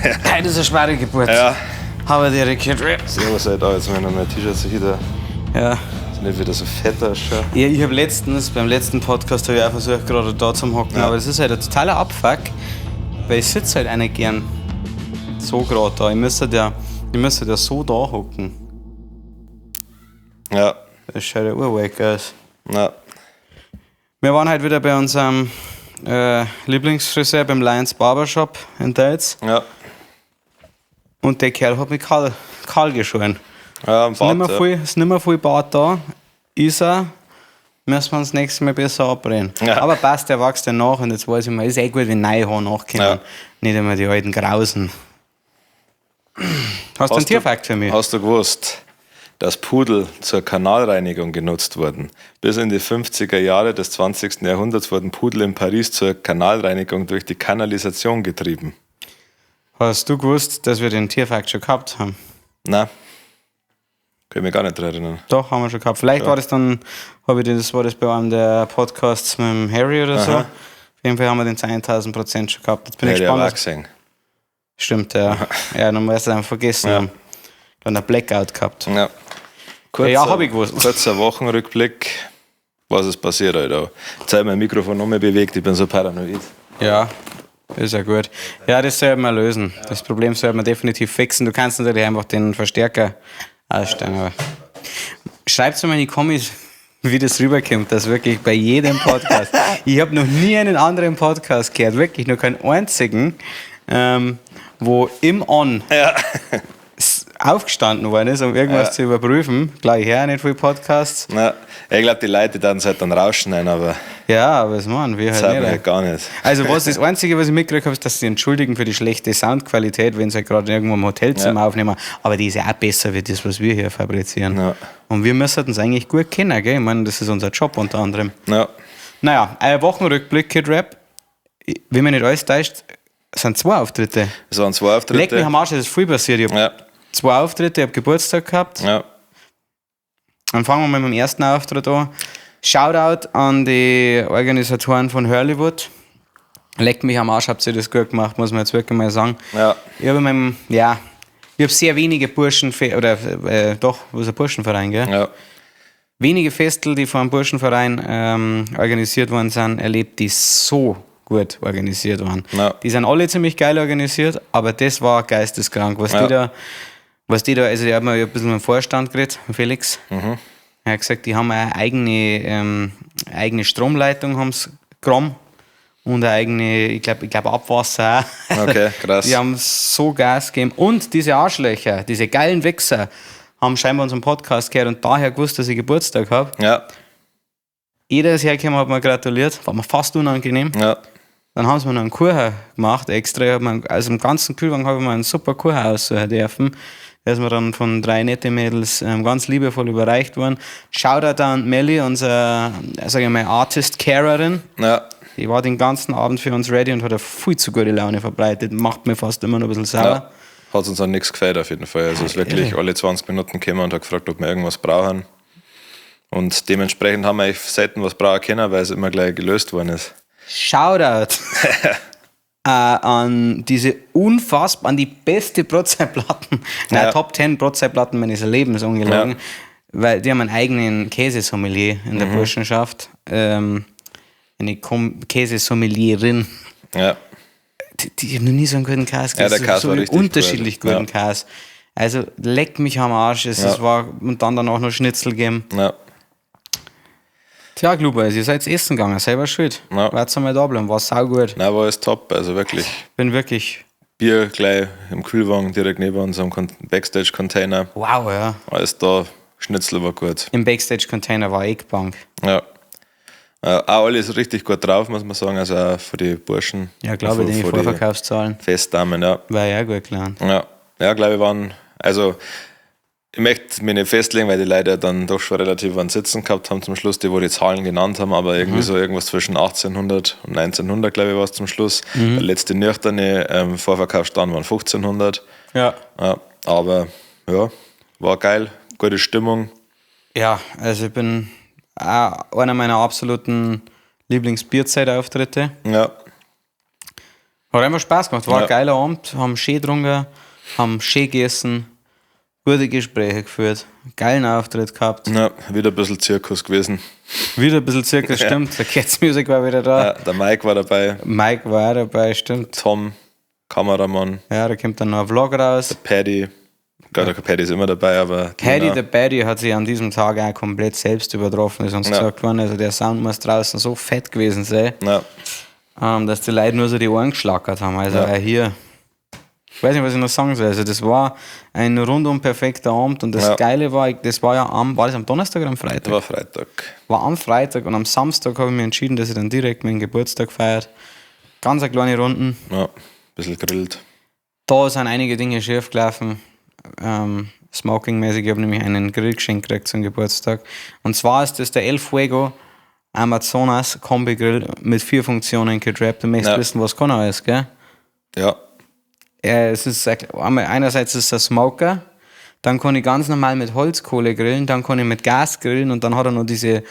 Heute ist eine schwere Geburt. Ja. Habe die Kid Rap. Servus, Alter. Jetzt habe ich noch mein T-Shirt so hier. Ja. Ist nicht wieder so fett ausschaut. Ja, ich habe letztens, beim letzten Podcast, habe ich auch versucht, gerade da zu hocken, Ja. aber es ist halt ein totaler Abfuck, weil ich sitze halt auch nicht gern so gerade da. Ich müsste ja so da hocken. Das schaut ja urwack aus. Ja. Wir waren halt wieder bei unserem Lieblingsfriseur, beim Lions Barbershop in Deutz. Und der Kerl hat mich kahl, kahl geschoren. Ja, am Ist nicht mehr Bart, ja. viel, ist nicht mehr viel Bart da. Ist er. Müssen wir uns nächstes Mal besser abreden. Ja. Aber passt, der wächst ja nach und jetzt weiß ich mal, ist eh gut, wenn neue Haare nachkommen. Ja. Nicht immer die alten Grausen. Hast du einen Tierfakt für mich? Hast du gewusst, dass Pudel zur Kanalreinigung genutzt wurden? Bis in die 50er Jahre des 20. Jahrhunderts wurden Pudel in Paris zur Kanalreinigung durch die Kanalisation getrieben. Hast du gewusst, dass wir den Tierfakt schon gehabt haben? Na, kann ich mich gar nicht dran erinnern. Doch, haben wir schon gehabt. Vielleicht war das dann, habe ich das, war das bei einem der Podcasts mit dem Harry oder so. Aha. Auf jeden Fall haben wir den zu 1000% schon gehabt. Jetzt bin ich Hätte ich gespannt. aber auch Was, gesehen. stimmt, ja. Ja, dann wirst du dann vergessen. Ja. haben. Dann ein Blackout gehabt. Ja. Kurzer, Ja, hab ich gewusst. Kurzer Wochenrückblick. Was ist passiert, Alter? Jetzt habe ich mein Mikrofon noch mehr bewegt, ich bin so paranoid. Ja, ist ja gut. Ja, das sollte man lösen. Das Problem sollte man definitiv fixen. Du kannst natürlich einfach den Verstärker ausstellen. Aber schreibt mal in die Kommis, wie das rüberkommt, dass wirklich bei jedem Podcast. Ich habe noch nie einen anderen Podcast gehört, wirklich noch keinen einzigen, wo im On aufgestanden worden ist, um irgendwas zu überprüfen. Gleich her, nicht viele Podcasts. Na, ich glaube, die Leute dann halt dann rausschneiden, aber Ja, aber das machen wir das halt hat nicht. mir halt gar nicht. Also was das Einzige, was ich mitgekriegt habe, ist, dass sie entschuldigen für die schlechte Soundqualität, wenn sie halt gerade irgendwo im Hotelzimmer aufnehmen. Aber die ist ja auch besser wie das, was wir hier fabrizieren. Ja. Und wir müssen uns eigentlich gut kennen, gell? Ich meine, das ist unser Job unter anderem. Ja. Naja, ein Wochenrückblick, Kid Rap. Wenn mich nicht alles täuscht, sind zwei Auftritte. Es waren zwei Auftritte. Leck mich am Arsch, es ist viel passiert. Ich hab zwei Auftritte, ich habe Geburtstag gehabt. Dann fangen wir mal mit dem ersten Auftritt an. Shoutout an die Organisatoren von Hurleywood. Leck mich am Arsch, habt ihr das gut gemacht, muss man jetzt wirklich mal sagen. Ich habe in meinem, ja, ich habe sehr wenige Burschen, oder doch, was ist ein Burschenverein, gell? Ja. Wenige Festel, die von einem Burschenverein organisiert worden sind, erlebt, die so gut organisiert waren. Ja. Die sind alle ziemlich geil organisiert, aber das war geisteskrank, was die da, also ich habe mal ein bisschen mit dem Vorstand geredet, mit Felix. Er hat gesagt, die haben eine eigene Stromleitung, haben's gerammt und eine eigene, ich glaub Abwasser auch. Okay, krass. Die haben so Gas gegeben. Und diese Arschlöcher, diese geilen Wichser, haben scheinbar unseren Podcast gehört und daher gewusst, dass ich Geburtstag habe. Jeder ist hergekommen, hat mir gratuliert, war mir fast unangenehm. Dann haben sie mir noch einen Kuchen gemacht, extra. Ich hab mir, also im ganzen Kühlwagen habe ich mir einen super Kuchen aussuchen dürfen. Der ist mir dann von drei nette Mädels ganz liebevoll überreicht worden. Shoutout an Melli, unsere, sag ich mal, Artist-Carerin. Die war den ganzen Abend für uns ready und hat eine viel zu gute Laune verbreitet. Macht mir fast immer noch ein bisschen sauer. Ja. Hat uns an nichts gefällt auf jeden Fall. Also es ist wirklich irre. alle 20 Minuten gekommen und hat gefragt, ob wir irgendwas brauchen. Und dementsprechend haben wir eigentlich selten was brauchen können, weil es immer gleich gelöst worden ist. Shoutout an diese unfassbar, an die beste Brotzeitplatten, nein, Top 10 Brotzeitplatten meines Lebens ungelogen, weil die haben einen eigenen Käsesommelier in der Burschenschaft, eine Käsesommelierin. Die haben noch nie so einen guten Käse Ja, der gegessen, Käse so war einen richtig unterschiedlich gut. guten Käse. Also leck mich am Arsch, es war, und dann auch noch Schnitzel geben. Tja, Gluber, ihr seid essen gegangen, selber schuld. Wart einmal da bleiben, war saugut. Nein, war alles top, also wirklich. Bin wirklich. Bier gleich im Kühlwagen direkt neben unserem Backstage-Container. Wow, ja. Alles da, Schnitzel war gut. Im Backstage-Container war Eckbank. Ja. Auch alles richtig gut drauf, muss man sagen, also auch für die Burschen. Ja, glaube ich, die Für die Vorverkaufszahlen. Festdamen, ja. War ja gut gelernt. Ja, ja, glaube ich, waren, also ich möchte mich nicht festlegen, weil die Leute dann doch schon relativ einen Sitzen gehabt haben zum Schluss, die wo die Zahlen genannt haben, aber irgendwie so irgendwas zwischen 1800 und 1900, glaube ich, war es zum Schluss. Der letzte nüchterne Vorverkaufsstand waren 1500. Ja, aber ja, war geil, gute Stimmung. Ja, also ich bin auch einer meiner absoluten Lieblings-Bierzeitauftritte. Ja. Hat einfach Spaß gemacht. War ein geiler Abend, haben schön getrunken, haben schön gegessen, gute Gespräche geführt, geilen Auftritt gehabt. Ja, wieder ein bisschen Zirkus gewesen. Wieder ein bisschen Zirkus, stimmt. Der Cats Music war wieder da. Ja, der Mike war dabei. Mike war auch dabei, stimmt. Tom, Kameramann. Ja, da kommt dann noch ein Vlog raus. Der Paddy. Gott, der Paddy ist immer dabei, aber. Paddy the Baddy hat sich an diesem Tag auch komplett selbst übertroffen, ist uns gesagt worden. Also der Sound muss draußen so fett gewesen sein, dass die Leute nur so die Ohren geschlackert haben. Also auch hier. Ich weiß nicht, was ich noch sagen soll. Also das war ein rundum perfekter Abend und das Geile war, das war ja am, war das am Donnerstag oder am Freitag? Das war Freitag. War am Freitag und am Samstag habe ich mich entschieden, dass ich dann direkt meinen Geburtstag feiert. Ganz eine kleine Runden. Ja, ein bisschen gegrillt. Da sind einige Dinge schief gelaufen. Smoking-mäßig, ich habe nämlich einen Grill geschenkt gekriegt zum Geburtstag. Und zwar ist das der El Fuego Amazonas Kombi-Grill mit 4 Funktionen gedrappt. Du möchtest wissen, was kann er alles, gell? Ja. Es ist einerseits ist es ein Smoker, dann kann ich ganz normal mit Holzkohle grillen, dann kann ich mit Gas grillen und dann hat er noch diese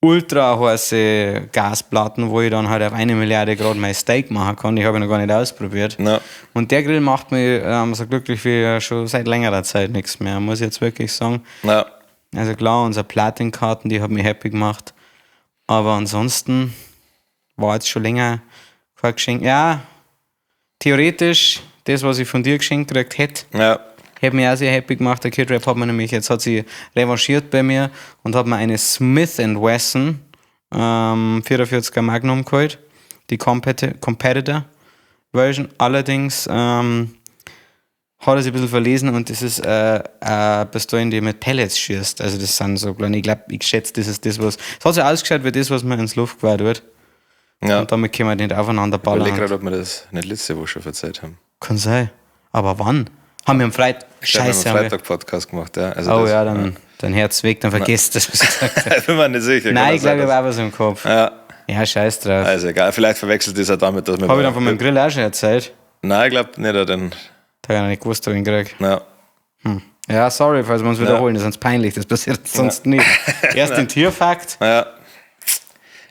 ultra heiße Gasplatten, wo ich dann halt auf 1 Milliarde Grad mein Steak machen kann. Die habe ich noch gar nicht ausprobiert. Ja. Und der Grill macht mich so glücklich wie schon seit längerer Zeit nichts mehr, muss ich jetzt wirklich sagen. Ja. Also klar, unsere Platinkarten, die haben mich happy gemacht. Aber ansonsten war jetzt schon länger kein Geschenk. Ja, theoretisch, das, was ich von dir geschenkt gekriegt hätte, hätte mich auch sehr happy gemacht. Der Kid Rap hat mir nämlich, jetzt hat sie revanchiert bei mir und hat mir eine Smith and Wesson 44er Magnum geholt, die Competitor Version. Allerdings hat er sich ein bisschen verlesen und das ist eine Pistole, die mit Pellets schießt. Also das sind so kleine, ich glaub, ich schätze, das ist das, was. Es hat so ausgeschaut wie das, was man ins Luftgewehr tut. Ja. Und damit können wir nicht aufeinander ballern. Ich überlege gerade, ob wir das nicht letzte Woche schon verzeiht haben. Kann sein. Aber wann? Haben wir am Freitag. Scheiße, wir haben am Freitag Podcast gemacht, ja. Also oh das, ja, dann Herz weg, dann vergesst das, was ich gesagt habe. Ich bin mir nicht sicher. Nein, ich glaube, ich habe auch was im Kopf. Ja. Ja, scheiß drauf. Also egal, vielleicht verwechselt das auch damit, dass wir. Habe ich dann von meinem Grill auch schon erzählt? Nein, ich glaube nicht. Den. Da habe ich noch nicht gewusst, ob ich ihn kriege. Ja. Ja, sorry, falls wir uns wiederholen, das ist uns peinlich, das passiert sonst nicht. Erst den Tierfakt. Ja.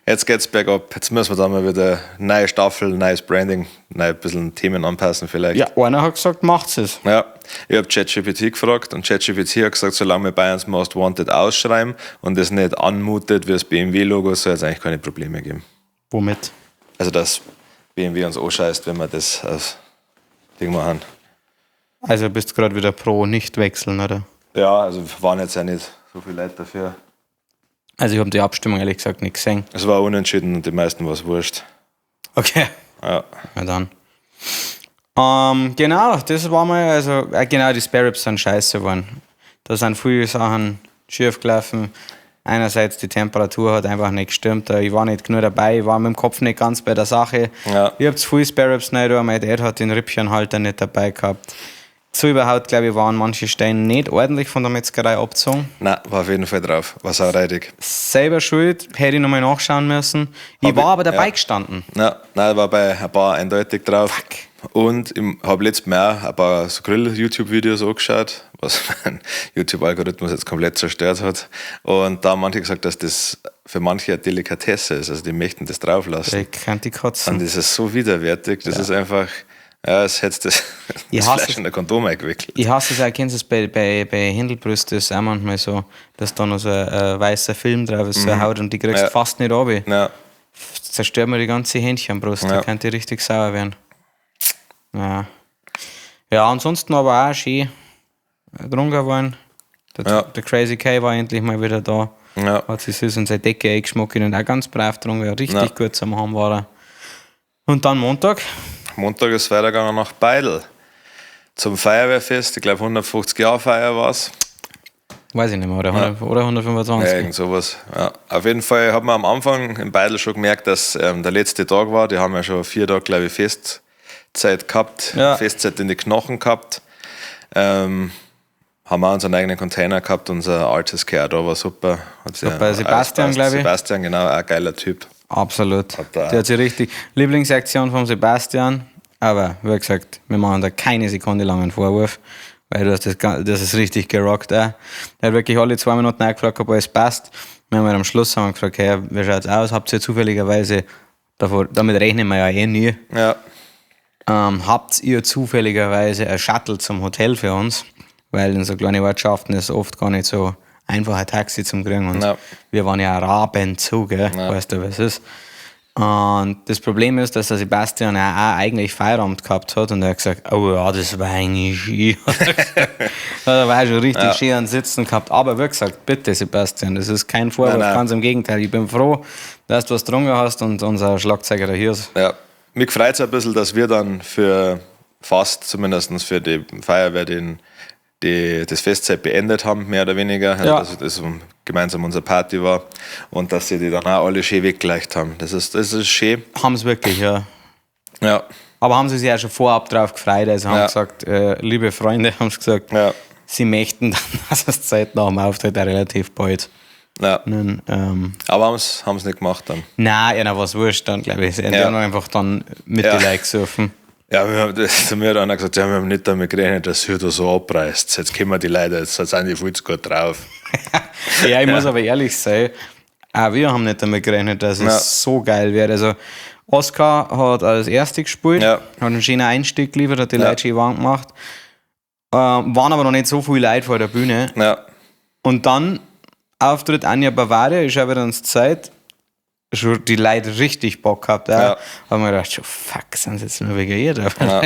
Jetzt geht's bergab. Jetzt müssen wir da mal wieder neue Staffel, neues Branding, neu ein bisschen Themen anpassen vielleicht. Ja, einer hat gesagt, macht's es. Ja, ich habe ChatGPT gefragt und ChatGPT hat gesagt, solange wir Bayerns Most Wanted ausschreiben und das nicht anmutet wie das BMW-Logo, soll es eigentlich keine Probleme geben. Womit? Also, dass BMW uns anscheißt, wenn wir das als Ding machen. Also bist du gerade wieder pro nicht wechseln, oder? Ja, also waren jetzt ja nicht so viele Leute dafür. Also ich habe die Abstimmung ehrlich gesagt nicht gesehen. Es war unentschieden und die meisten war es wurscht. Okay. Ja. Na dann. Genau, das war mal, also genau, die Spare Ribs sind scheiße geworden. Da sind viele Sachen schief gelaufen. Einerseits die Temperatur hat einfach nicht gestimmt. Ich war nicht genug dabei, ich war mit dem Kopf nicht ganz bei der Sache. Ja. Ich hab zu viel Spare Ribs nicht, aber mein Dad hat den Rippchenhalter nicht dabei gehabt. So überhaupt, glaube ich, waren manche Steine nicht ordentlich von der Metzgerei abgezogen. Nein, war auf jeden Fall drauf. War saureidig. Selber schuld, hätte ich nochmal nachschauen müssen. Ich war aber dabei gestanden. Ja, nein, war bei ein paar eindeutig drauf. Fuck. Und ich habe letztes Mal auch ein paar so Grill-YouTube-Videos angeschaut, was mein YouTube-Algorithmus jetzt komplett zerstört hat. Und da haben manche gesagt, dass das für manche eine Delikatesse ist. Also die möchten das drauflassen. Ich kann die kotzen. Und das ist so widerwärtig. Das ist einfach. Ja, es hätte das Fleisch in der Kondom eingewickelt. Ich hasse es auch, kennst du es bei Händelbrüsten ist es auch manchmal so, dass da noch so ein weißer Film drauf ist, so eine Haut und die kriegst du fast nicht runter. Ja. Zerstört mir die ganze Hähnchenbrust, da kann die richtig sauer werden. Ja. Ja, ansonsten aber auch schön getrunken geworden. Der Crazy K war endlich mal wieder da. Ja. Hat sich süß in seine Decke eingeschmuckt und auch ganz brav getrunken. Richtig gut zum Haben war er. Und dann Montag. Montag ist es weitergegangen nach Beidel. Zum Feuerwehrfest, ich glaube 150 Jahre Feier war es. Weiß ich nicht mehr, oder, 100, oder 125. Ja, irgend sowas. Ja. Auf jeden Fall hat man am Anfang in Beidel schon gemerkt, dass der letzte Tag war. Die haben ja schon 4 Tage, glaube ich, Festzeit gehabt. Ja. Festzeit in die Knochen gehabt. Haben auch unseren eigenen Container gehabt. Unser Artist Care da war super. Hat super. Sebastian, glaube ich. Sebastian, genau, auch ein geiler Typ. Absolut. Der hat sich richtig. Lieblingsaktion vom Sebastian, aber wie gesagt, wir machen da keine Sekunde lang einen Vorwurf, weil du hast das ist richtig gerockt. Auch. Der hat wirklich alle 2 Minuten angefragt, ob alles passt. Wir haben halt am Schluss haben wir gefragt, hey, wie schaut's aus? Habt ihr zufälligerweise, davor, damit rechnen wir ja eh nie. Ja. Habt ihr zufälligerweise ein Shuttle zum Hotel für uns? Weil in so kleinen Ortschaften ist oft gar nicht so einfach ein Taxi zum kriegen. Und wir waren ja Raben zu, gell? Ja. Weißt du, was ist? Und das Problem ist, dass der Sebastian ja auch eigentlich Feierabend gehabt hat und er hat gesagt, oh ja, das war eigentlich schön. Da war schon richtig schön an Sitzen gehabt. Aber wie gesagt, bitte Sebastian, das ist kein Vorwurf, Nein, nein. ganz im Gegenteil. Ich bin froh, dass du was getrunken hast und unser Schlagzeuger hier ist. Ja, mich freut es ein bisschen, dass wir dann für fast, zumindest für die Feuerwehr, das Festzeit beendet haben, mehr oder weniger. Also, dass das gemeinsam unsere Party war und dass sie die dann auch alle schön weggeleicht haben. Das ist schön. Haben sie wirklich, ja. Ja. Aber haben sie sich auch schon vorab drauf gefreut. Also haben gesagt, liebe Freunde, haben sie gesagt, sie möchten dann, dass es Zeit nach dem Auftritt auch relativ bald. Ja. Nun, aber haben's nicht gemacht dann. Nein, ja, was wurscht dann, glaube ich. Sie haben einfach dann mit den Leuten gesoffen. Ja, wir haben das, zu mir hat einer gesagt, ja, wir haben nicht damit gerechnet, dass ihr da so abreißt. Jetzt kommen die Leute, jetzt sind die viel zu gut drauf. Ja, ich muss aber ehrlich sein, auch wir haben nicht damit gerechnet, dass es so geil wird. Also Oskar hat als Erster gespielt, hat einen schönen Einstieg geliefert, hat die Leute schön warm gemacht. Waren aber noch nicht so viele Leute vor der Bühne. Ja. Und dann Auftritt Anja Bavaria, ist auch wieder uns Zeit, schon die Leute richtig Bock gehabt. Ja. Haben wir gedacht, oh, fuck, sind sie jetzt nur wegen ihr da? Ja.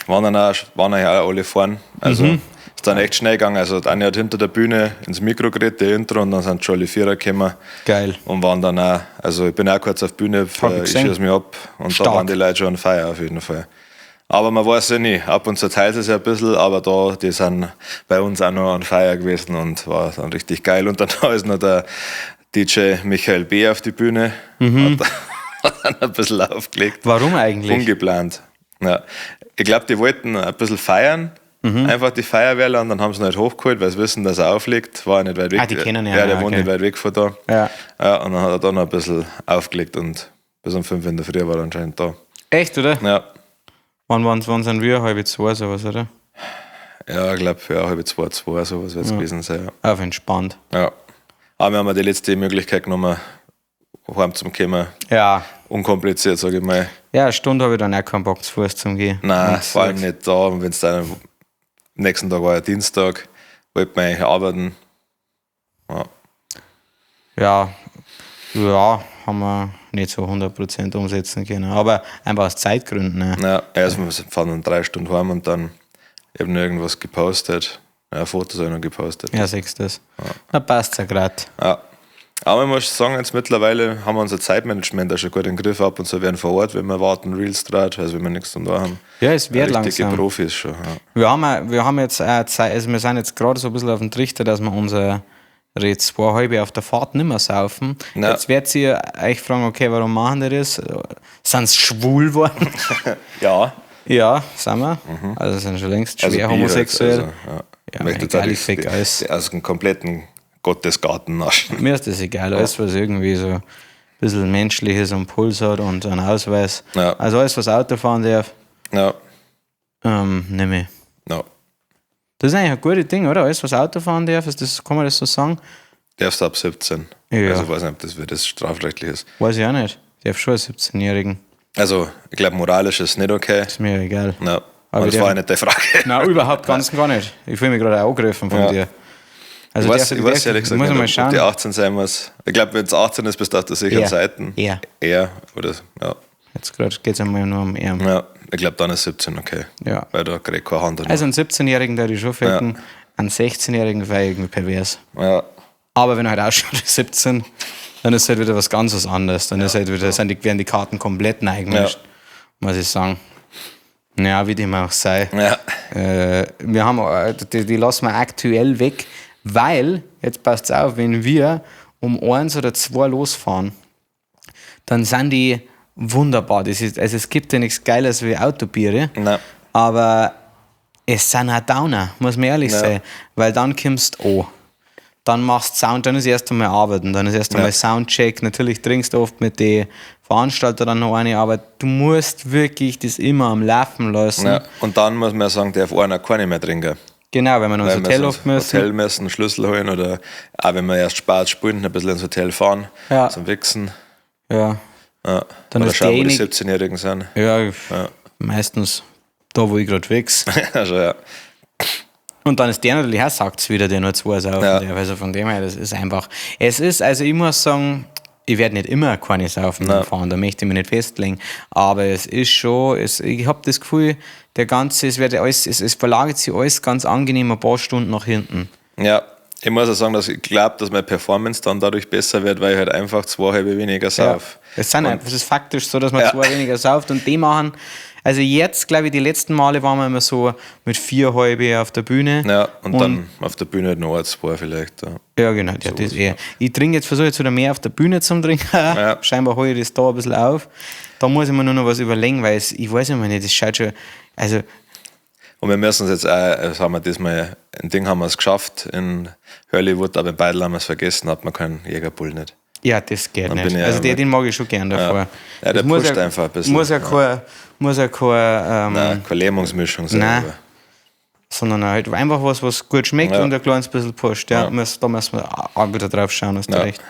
Waren dann auch, waren ja auch alle vorn. Also ist dann echt schnell gegangen. Also Anja hat hinter der Bühne ins Mikro geredet, die Intro, und dann sind schon alle Vierer gekommen. Geil. Und waren dann auch, also ich bin auch kurz auf die Bühne, Hab ich ich gesehen. schieß mich ab und Stark. da waren die Leute schon on fire auf jeden Fall. Aber man weiß ja nie, ab und zu teilt es ja ein bisschen, aber da, die sind bei uns auch noch on fire gewesen und war dann richtig geil. Und dann ist noch der DJ Michael B. auf die Bühne, hat dann ein bisschen aufgelegt. Warum eigentlich? Ungeplant. Ja. Ich glaub, die wollten ein bisschen feiern, einfach die Feuerwehrler, und dann haben sie ihn halt hochgeholt, weil sie wissen, dass er auflegt. War ja nicht weit weg. Ah, die kennen ihn Ja, der ja, wohnt okay. nicht weit weg von da. Ja. Ja, und dann hat er da noch ein bisschen aufgelegt und bis um 5 in der Früh war er anscheinend da. Echt, oder? Ja. Wann sind wir? 1:30, sowas, oder? Ja, ich glaub, ja, 1:30, 2, sowas wird's gewesen sein. Ja. Auf entspannt. Ja. Aber wir haben ja die letzte Möglichkeit genommen, heim zum kommen. Ja. Unkompliziert, sag ich mal. Ja, eine Stunde habe ich dann auch keinen Bock zu Fuß zum Gehen. Nein, Und vor allem nicht da. Und wenn's dann am nächsten Tag war ja Dienstag, wollte man eigentlich arbeiten. Ja. Ja, ja, haben wir nicht so 100% umsetzen können. Aber einfach aus Zeitgründen. Ne? Ja, also wir fahren dann 3 Stunden heim und dann eben noch irgendwas gepostet. Ja, Fotos habe ich noch gepostet. Ja, siehst du das. Ja. Na, passt's ja grad. Ja. Aber ich muss sagen, jetzt mittlerweile haben wir unser Zeitmanagement auch schon gut im Griff. Ab und zu werden vor Ort, wenn wir warten, Reels draht, also wenn wir nichts da haben. Ja, es wird Richtige langsam. Profis schon. Ja. Wir haben, auch, wir haben jetzt auch Zeit, also wir sind jetzt gerade so ein bisschen auf dem Trichter, dass wir unsere 2 halbe auf der Fahrt nicht mehr saufen. Ja. Jetzt werdet ihr euch fragen, okay, warum machen die das? Sind sie schwul geworden? Ja. Ja, sind wir. Also sind schon längst Also schwer bi halt, homosexuell. also, ja. Ja, Möchte jetzt egal, auch ich fick alles. aus dem kompletten Gottesgarten naschen. Mir ist das egal, alles, was irgendwie so ein bisschen menschlich ist und Puls hat und einen Ausweis. Ja. Also alles, was Auto fahren darf, Ja. nehme ich. Ja. Das ist eigentlich ein gutes Ding, oder? Alles, was Auto fahren darf, ist das, kann man das so sagen? Darfst du ab 17. Ja. Also ich weiß nicht, ob das, wie das strafrechtlich ist. Weiß ich auch nicht. Ich darf schon einen 17-Jährigen. Also, ich glaub, moralisch ist es nicht okay. Ist mir egal. Ja. Aber Aber das der- war ja nicht die Frage. Nein, überhaupt ganz gar nicht. Ich fühle mich gerade auch angegriffen von Ja. dir. Also Ich darf- weiß ehrlich gesagt muss ich nicht, mal ob schauen. die 18 sein muss. Ich glaub, wenn es 18 ist, bist du auf der sicheren Eher. Seite. Eher. Eher. Oder, ja. Jetzt gerade geht es einmal nur um ihn. Ja, ich glaub, dann ist 17 okay. Ja. Weil da kriegt keine Hand. Also einen 17-Jährigen, der ich schon ficken, einen 16-Jährigen wäre irgendwie pervers. Ja. Aber wenn er halt ausschaut wie 17, dann ist halt wieder was ganz was anderes. Dann ist halt wieder, werden die Karten komplett neu gemischt, muss ich sagen. Naja, wie dem auch sei. Ja. Wir haben die lassen wir aktuell weg, weil, jetzt passt's auf, wenn wir um 1 oder 2 losfahren, dann sind die wunderbar. Das ist, also es gibt ja nichts Geiles wie Autobiere, Nein. aber es sind auch Downer, muss man ehrlich Ja. sein, weil dann kommst du an. Dann machst du Sound, dann ist erst einmal Arbeiten, dann ist erst einmal Ja. Soundcheck. Natürlich trinkst du oft mit den Veranstaltern dann noch eine, aber du musst wirklich das immer am Laufen lassen. Ja. Und dann muss man sagen, darf einer keine mehr trinken. Genau, wenn wir noch ins Weil wir Hotel ins oft müssen. Hotel müssen, Schlüssel holen oder auch wenn wir erst spät spielen, ein bisschen ins Hotel fahren, Ja. zum Wichsen. Ja. Ja. Dann oder ist schauen, wo die derjenige- 17-Jährigen sind. Ja, Ja. Meistens da, wo ich gerade wichs. Also, ja. Und dann ist der natürlich auch sagt wieder, der nur zwei saufen Ja. darf. Also von dem her, das ist einfach. Es ist, also ich muss sagen, ich werde nicht immer keine saufen beim Fahren, da möchte ich mich nicht festlegen. Aber es ist schon, ich habe das Gefühl, der ganze, es wird alles, es verlagert sich alles ganz angenehm ein paar Stunden nach hinten. Ja, ich muss auch sagen, dass ich glaube, dass meine Performance dann dadurch besser wird, weil ich halt einfach zwei halbe weniger sauf. Ja. Es, sind einfach, es ist faktisch so, dass man zwei weniger sauft und die machen, also jetzt, glaube ich, die letzten Male waren wir immer so mit 4 halbe auf der Bühne. Ja, und dann auf der Bühne halt noch ein, zwei vielleicht. Ja. Ja, genau, ja, das eh. Ich trinke jetzt, versuche jetzt wieder mehr auf der Bühne zum Trinken. Ja. Scheinbar hole ich das da ein bisschen auf. Da muss ich mir nur noch was überlegen, weil es, ich weiß immer nicht, das schaut schon, also Und wir müssen es jetzt auch, das haben wir diesmal, ein Ding haben wir es geschafft in Hollywood, aber in Beidel haben wir es vergessen, hat man keinen Jägerbull nicht. Ja, das geht Dann nicht. bin ich Also ja den mag ich schon gern davor. Ja, der Das muss pusht ja, einfach ein bisschen. Muss ja kein, muss ja kein, Nein, keine Lähmungsmischung sein. Nein. aber- sondern halt einfach was, was gut schmeckt Ja. und ein kleines bisschen pusht. Ja, Ja. da müssen wir auch wieder drauf schauen, hast du Ja. recht.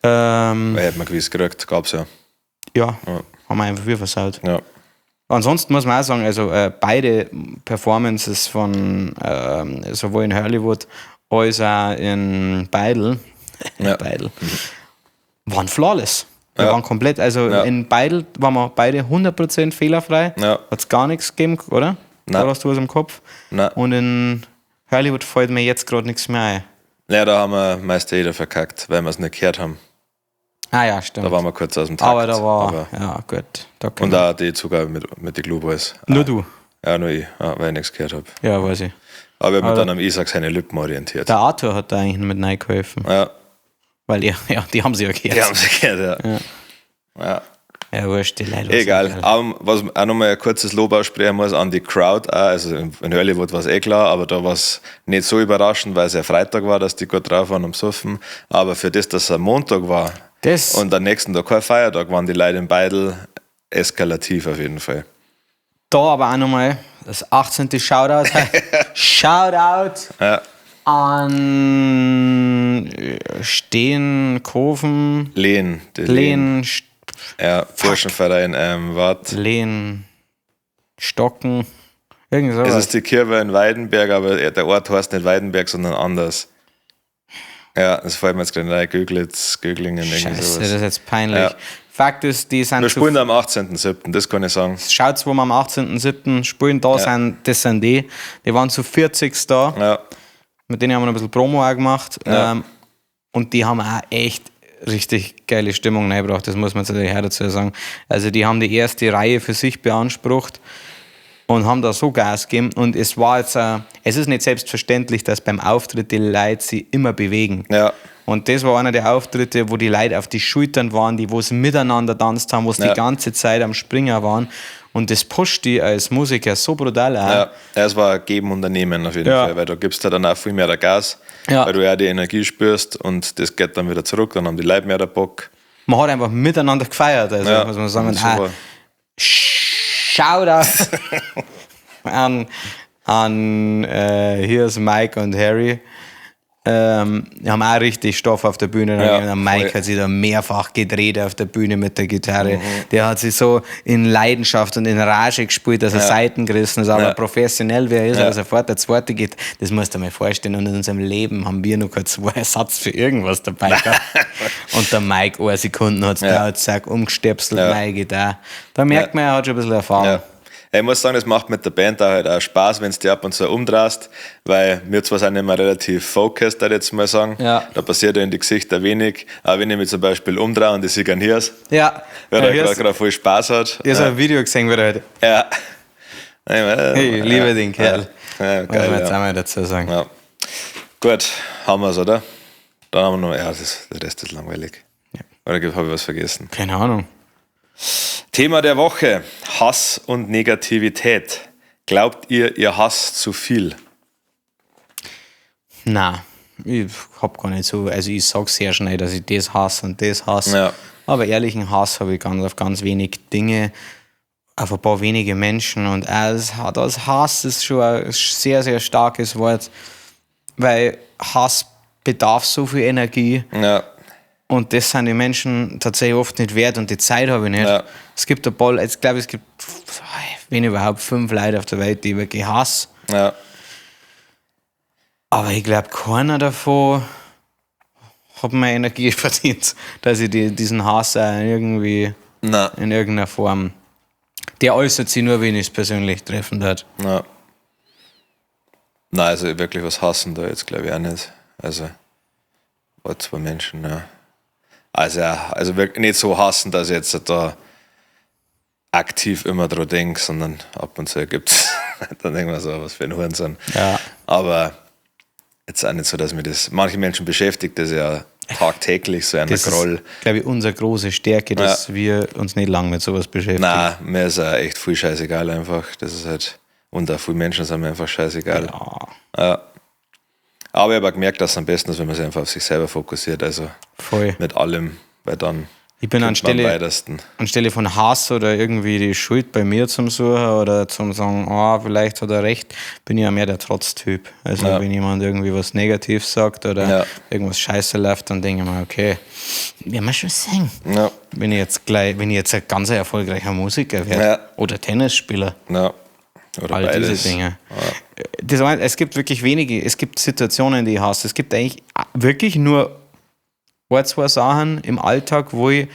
Weil hätte man gewiss gekriegt, gab's ja. Ja, haben wir einfach wir versaut. Ja. Ansonsten muss man auch sagen, also beide Performances von sowohl in Hollywood als auch in Beidel, Ja. Beidel waren flawless. Wir Ja. waren komplett, also Ja. in Beidel waren wir beide 100% fehlerfrei. Ja. Hat es gar nichts gegeben, oder? Nein. Da hast du was im Kopf. Nein. Und in Hollywood fällt mir jetzt gerade nichts mehr ein. Ja, da haben wir meist jeder verkackt, weil wir es nicht gehört haben. Ah ja, stimmt. Da waren wir kurz aus dem Takt. aber da war, aber- ja gut. Da und auch die Zugabe mit den Glue Boys. Nur du. Ja, nur ich, ja, weil ich nichts gehört habe. Ja, weiß ich. Aber ich habe mich dann am Isaac seine Lippen orientiert. Der Arthur hat da eigentlich mit reingeholfen. Ja, Weil die, ja, die haben sie ja gehört. die haben sie gehört, ja. Ja. Ja, wurscht, die Leute. Egal. Aber was auch nochmal ein kurzes Lob aussprechen muss an die Crowd auch. Also in Hollywood war es eh klar, aber da war es nicht so überraschend, weil es ja Freitag war, dass die gut drauf waren am Suffen. Aber für das, dass es am Montag war Das- und am nächsten Tag kein Feiertag, waren die Leute in Beidel eskalativ auf jeden Fall. Da aber auch nochmal das 18. Shoutout. Shoutout Ja. an Steenkofen, Lehn. Die Lehn. Lehn, Ja, Burschenverein, wart. Lehn, Stocken, irgend sowas. Es ist die Kirche in Weidenberg, aber der Ort heißt nicht Weidenberg, sondern anders. Ja, das fällt mir jetzt gerade rein. Göglitz, Göglingen, irgendwie Scheiße, sowas. das ist jetzt peinlich. Ja. Fakt ist, die sind Wir zu spielen am 18.07., das kann ich sagen. Schaut's, wo wir am 18.07. spielen, da sind, das sind die. Die waren zu 40 da. Ja, Mit denen haben wir noch ein bisschen Promo auch gemacht. Ja. Und die haben auch echt richtig geile Stimmung reingebracht, das muss man natürlich auch dazu sagen. Also die haben die erste Reihe für sich beansprucht und haben da so Gas gegeben. Und es war jetzt, es ist nicht selbstverständlich, dass beim Auftritt die Leute sich immer bewegen. ja, Und das war einer der Auftritte, wo die Leute auf die Schultern waren, die wo es miteinander tanzt haben, wo es Ja. die ganze Zeit am Springer waren. Und das pusht die als Musiker so brutal auch. ja. Ja, es war ein Geben und ein Nehmen auf jeden Ja. Fall, weil da gibst du dann auch viel mehr Gas, Ja. weil du ja die Energie spürst und das geht dann wieder zurück, dann haben die Leute mehr Bock. Man hat einfach miteinander gefeiert, also Ja, muss man sagen. Und super. auch Shoutout an hier ist Mike und Harry. Die haben auch richtig Stoff auf der Bühne. Ja, Der Mike voll. hat sich da mehrfach gedreht auf der Bühne mit der Gitarre. Mhm. Der hat sich so in Leidenschaft und in Rage gespielt, dass er Seiten gerissen ist. Aber Ja. professionell, wer er ist, Ja. er sofort der zweite geht. Das musst du dir mal vorstellen. Und in unserem Leben haben wir noch keinen zwei Ersatz für irgendwas dabei gehabt. Und der Mike, eine Sekunde hat es Ja. gedauert, zack, umgestöpselt, Ja. meine Gitarre. Da merkt man, er hat schon ein bisschen Erfahrung. Ja. Ich muss sagen, es macht mit der Band auch halt auch Spaß, wenn du dich ab und zu umdrehst, weil wir zwar sind immer relativ focused, würde ich jetzt mal sagen. Ja. Da passiert ja in die Gesichter wenig. Aber wenn ich mich zum Beispiel umdrehe und ich sehe einen Hirs, Ja, weil ja, er hier ist- gerade voll Spaß hat. Ich habe ein Video gesehen, wie er halt. Ja. Ja. Ich liebe den Kerl. Ja, Muss geil. man jetzt Ja. auch mal dazu sagen. Ja. Gut, haben wir's, oder? Dann haben wir noch, ja, der Rest ist langweilig. Ja. Oder habe ich was vergessen? Keine Ahnung. Thema der Woche: Hass und Negativität. Glaubt ihr, ihr hasst zu viel? Na, ich hab gar nicht so. Also ich sag sehr schnell, dass ich das hasse und das hasse. Ja. Aber ehrlichen Hass habe ich ganz auf ganz wenig Dinge, auf ein paar wenige Menschen. Und auch das Hass ist schon ein sehr, sehr starkes Wort, weil Hass bedarf so viel Energie. Ja, Und das sind die Menschen tatsächlich oft nicht wert und die Zeit habe ich nicht. Ja. Es gibt ein paar, ich glaube, es gibt wenn überhaupt, 5 Leute auf der Welt, die ich wirklich hasse. Ja. Aber ich glaube, keiner davon hat meine Energie verdient, dass ich diesen Hass auch irgendwie Nein. in irgendeiner Form. Der äußert sich nur, wenn ich es persönlich treffen darf. Ja. Nein, also wirklich was hassen da jetzt, glaube ich, auch nicht. Also, ein, zwei Menschen, ja. Also, ja, also wirklich nicht so hassen, dass ich jetzt da aktiv immer dran denke, sondern ab und zu gibt's dann denke ich mir so, was für ein Hurensohn. Ja. Aber jetzt auch nicht so, dass mir das, manche Menschen beschäftigt das ja tagtäglich, so ein Das Groll. ist, glaube ich, unsere große Stärke, dass wir uns nicht lange mit sowas beschäftigen. Nein, mir ist auch echt viel scheißegal einfach. Das ist halt, und auch viele Menschen sind mir einfach scheißegal. Ja, Ja. Aber ich habe auch gemerkt, dass es am besten ist, wenn man sich einfach auf sich selber fokussiert, also voll. mit allem, weil dann Ich bin kommt man am weitesten. anstelle von Hass oder irgendwie die Schuld bei mir zum Suchen oder zum sagen, oh, vielleicht hat er recht, bin ich ja mehr der Trotztyp. Also Ja. wenn jemand irgendwie was Negatives sagt oder Ja. irgendwas scheiße läuft, dann denke ich mir, okay, werden wir schon sehen. Ja. Wenn ich jetzt gleich, wenn ich jetzt ein ganz erfolgreicher Musiker werde Ja. oder Tennisspieler. Ja. Oder All beides. diese Dinge. Das, es gibt wirklich wenige, es gibt Situationen, die ich hasse. Es gibt eigentlich wirklich nur ein, zwei Sachen im Alltag, wo ich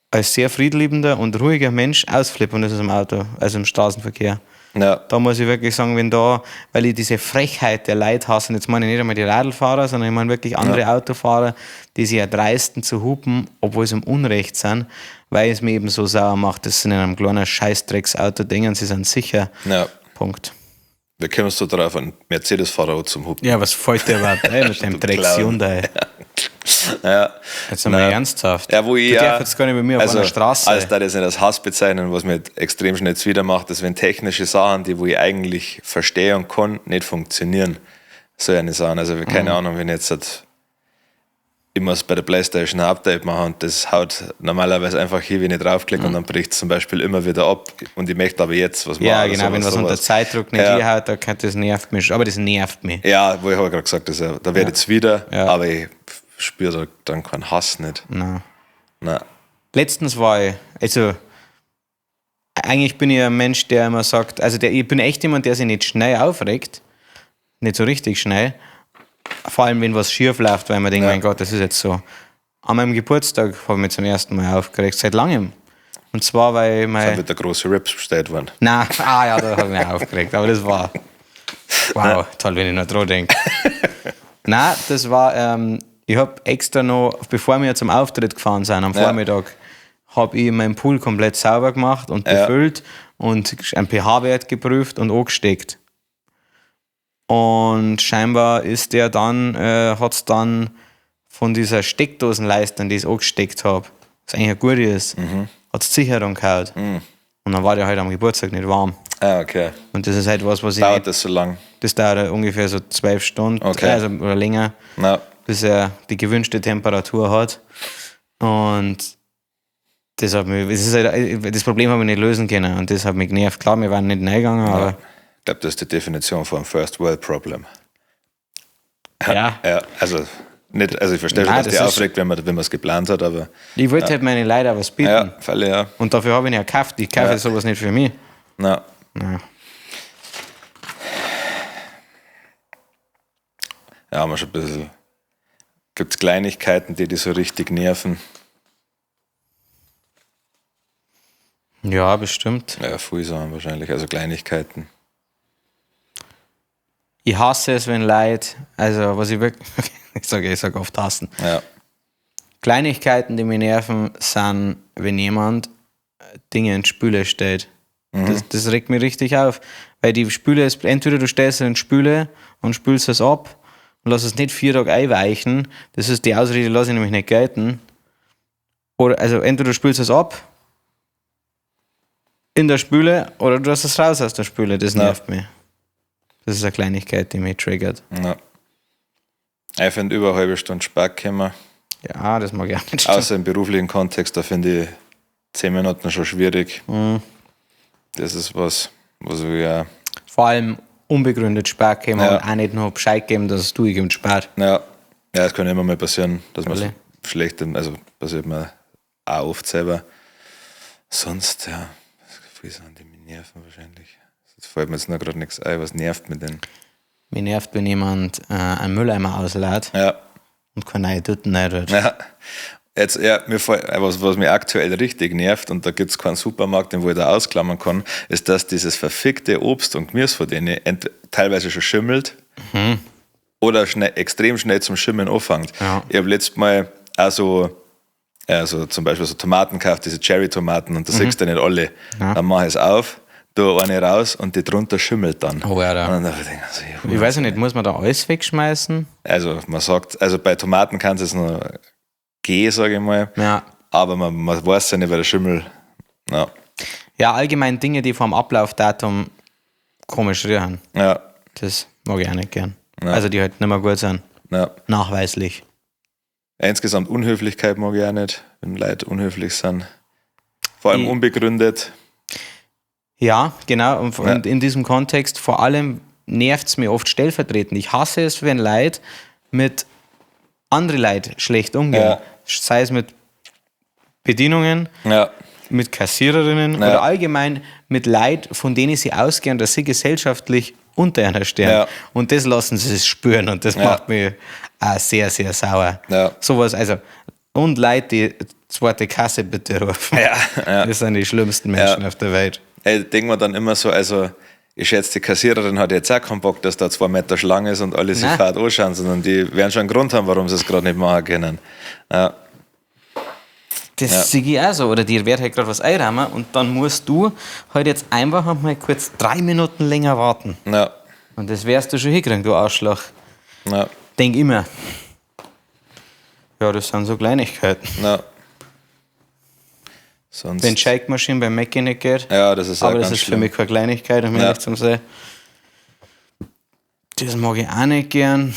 als sehr friedliebender und ruhiger Mensch ausflippe, und das ist im Auto, also im Straßenverkehr. Ja. Da muss ich wirklich sagen, wenn da, weil ich diese Frechheit der Leute hasse, und jetzt meine ich nicht einmal die Radlfahrer, sondern ich meine wirklich andere Autofahrer, die sich erdreisten zu hupen, obwohl sie im Unrecht sind, weil es mir eben so sauer macht, dass sie in einem kleinen Scheißdrecksauto denken, sie sind sicher. Ja. Punkt. Wie kommst du drauf, einen Mercedes-Fahrer auch zum Hupen? Ja, was fällt dir überhaupt ein mit dem Du Clown. Drecks-Hyundai? Ja. Jetzt einmal Nein. ernsthaft. Ja, wo ich du ja, darfst jetzt gar nicht mit mir auf also, einer Straße. Also da das nicht als Hass bezeichnen, was mir extrem schnell zuwider macht, ist, wenn technische Sachen, die wo ich eigentlich verstehe und kann, nicht funktionieren. So eine Sachen. Also keine Ahnung, wenn jetzt halt, ich muss bei der Playstation ein Update machen und das haut normalerweise einfach hier, wenn ich draufklicke und dann bricht es zum Beispiel immer wieder ab und ich möchte aber jetzt was machen. ja, oder genau, wenn sowas, was unter sowas. Zeitdruck nicht Ja. hinhaut, da kann, das nervt mich. Aber das nervt mich. Ja, wo ich habe gerade gesagt, das, da werde ich jetzt wieder, Ja. aber ich spüre da dann keinen Hass nicht. Nein. Nein. Letztens war ich, also eigentlich bin ich ein Mensch, der immer sagt, also der, ich bin echt jemand, der sich nicht schnell aufregt, nicht so richtig schnell, vor allem wenn was schief läuft, weil man denkt, Ja. mein Gott, das ist jetzt so. An meinem Geburtstag habe ich mich zum ersten Mal aufgeregt, seit langem. Und zwar, weil Dann mein... wird der große Rips bestellt worden. Nein, ah ja, da habe ich mich aufgeregt, aber das war... Wow, toll, wenn ich noch dran denke. Nein, das war, ich habe extra noch, bevor wir zum Auftritt gefahren sind, am Ja. Vormittag, habe ich meinen Pool komplett sauber gemacht und Ja. befüllt und einen pH-Wert geprüft und angesteckt. Und scheinbar ist der dann, hat es dann von dieser Steckdosenleiste, an die ich angesteckt habe, was eigentlich eine gute ist, hat es Sicherung gehauen. Und dann war der halt am Geburtstag nicht warm. Ah, okay. Und das ist halt was, was ich Dauert nicht, das so lang? das dauert ungefähr so 12 Stunden, Okay. also, oder länger, Na, bis er die gewünschte Temperatur hat. Und das hat mich, das, ist halt, das Problem habe ich nicht lösen können und das hat mich genervt. Klar, wir waren nicht reingegangen, aber ich glaube, das ist die Definition von First World Problem. ja. Ja, also nicht, also ich verstehe schon, Nein, dass das die ist- aufregt, wenn man es geplant hat, aber Ich wollte halt meine Leute auch was bieten. ja, Falle, ja. Und dafür habe ich ihn ja gekauft. Ich kaufe Ja. sowas nicht für mich. Na, Ja. ja, haben wir schon ein bisschen. Gibt es Kleinigkeiten, die dich so richtig nerven? Ja, bestimmt. Ja, viel Sachen wahrscheinlich, also Kleinigkeiten. Ich hasse es, wenn Leute, also was ich wirklich, ich sage oft hassen. Ja, Kleinigkeiten, die mich nerven, sind, wenn jemand Dinge in die Spüle stellt. Das regt mich richtig auf. Weil die Spüle ist, entweder du stellst es in die Spüle und spülst es ab und lass es nicht 4 Tage einweichen. Das ist die Ausrede, lasse ich nämlich nicht gelten. Oder, also entweder du spülst es ab in der Spüle oder du lässt es raus aus der Spüle. Das Ja. nervt mich. Das ist eine Kleinigkeit, die mich triggert. ja. Ich finde über eine halbe Stunde Spack gekommen. Ja, das mag ich auch nicht. Außer im beruflichen Kontext, da finde ich 10 Minuten schon schwierig. Mhm. Das ist was, was ich ja. Vor allem unbegründet spät kommen Ja. und auch nicht noch Bescheid geben, dass du irgendwie spät. Ja, ja, es kann immer mal passieren, dass man Alle. schlecht, also passiert mir auch oft selber. Sonst, ja, Viele Sachen, die mich nerven wahrscheinlich. Jetzt fällt mir jetzt noch gerade nichts ein. Was nervt mich denn? Mich nervt, wenn jemand einen Mülleimer auslädt und keine neue Tüten rein tut. Ja. Jetzt, ja, mir fällt, was mich aktuell richtig nervt, und da gibt es keinen Supermarkt, den wo ich da ausklammern kann, ist, dass dieses verfickte Obst und Gemüse von denen teilweise schon schimmelt oder schnell, extrem schnell zum Schimmeln anfängt. Ja. Ich habe letztes Mal also zum Beispiel so Tomaten gekauft, diese Cherry-Tomaten, und da siehst du nicht alle. Ja. Dann mache ich es auf, tue eine raus und die drunter schimmelt dann. Oh ja, da. Und dann denke ich, also, Ich weiß ja nicht, muss man da alles wegschmeißen? Also man sagt, also bei Tomaten kann es noch gehen, sage ich mal. Ja. Aber man weiß ja nicht, weil der Schimmel. Ja. Ja, allgemein Dinge, die vom Ablaufdatum komisch rühren. Ja. Das mag ich auch nicht gern. Ja. Also die halt nicht mehr gut sind. Ja. Nachweislich. Insgesamt Unhöflichkeit mag ich auch nicht, wenn Leute unhöflich sind. Vor allem unbegründet. Ja, genau. Und in diesem Kontext vor allem nervt es mir oft stellvertretend. Ich hasse es, wenn Leute mit anderen Leuten schlecht umgehen. Ja. Sei es mit Bedienungen, Ja. mit Kassiererinnen Ja. oder allgemein mit Leuten, von denen sie ausgehen, dass sie gesellschaftlich unter einer stehen. Ja. Und das lassen sie spüren und das Ja. macht mich auch sehr, sehr sauer. Ja. Sowas, also, und Leute, die zweite Kasse bitte rufen. Ja, ja. Das sind die schlimmsten Menschen Ja. auf der Welt. Ey, denken wir dann immer so, also ich schätze, die Kassiererin hat jetzt auch keinen Bock, dass da 2 Meter Schlange ist und alle sich Nein. fad anschauen, sondern die werden schon einen Grund haben, warum sie es gerade nicht machen können. Ja. Das Ja. sehe ich auch so. Oder dir wird halt gerade was einräumen und dann musst du halt jetzt einfach mal kurz 3 Minuten länger warten. Ja. Und das wirst du schon hinkriegen, du Arschloch. Ja. Denk immer. Ja, das sind so Kleinigkeiten. Ja. Sonst. Wenn die Shake-Maschine beim Mackie nicht geht. Ja, das ist auch Aber das ganz ist für schlimm. mich keine Kleinigkeit, um Ja. ehrlich zu sein. Das mag ich auch nicht gern.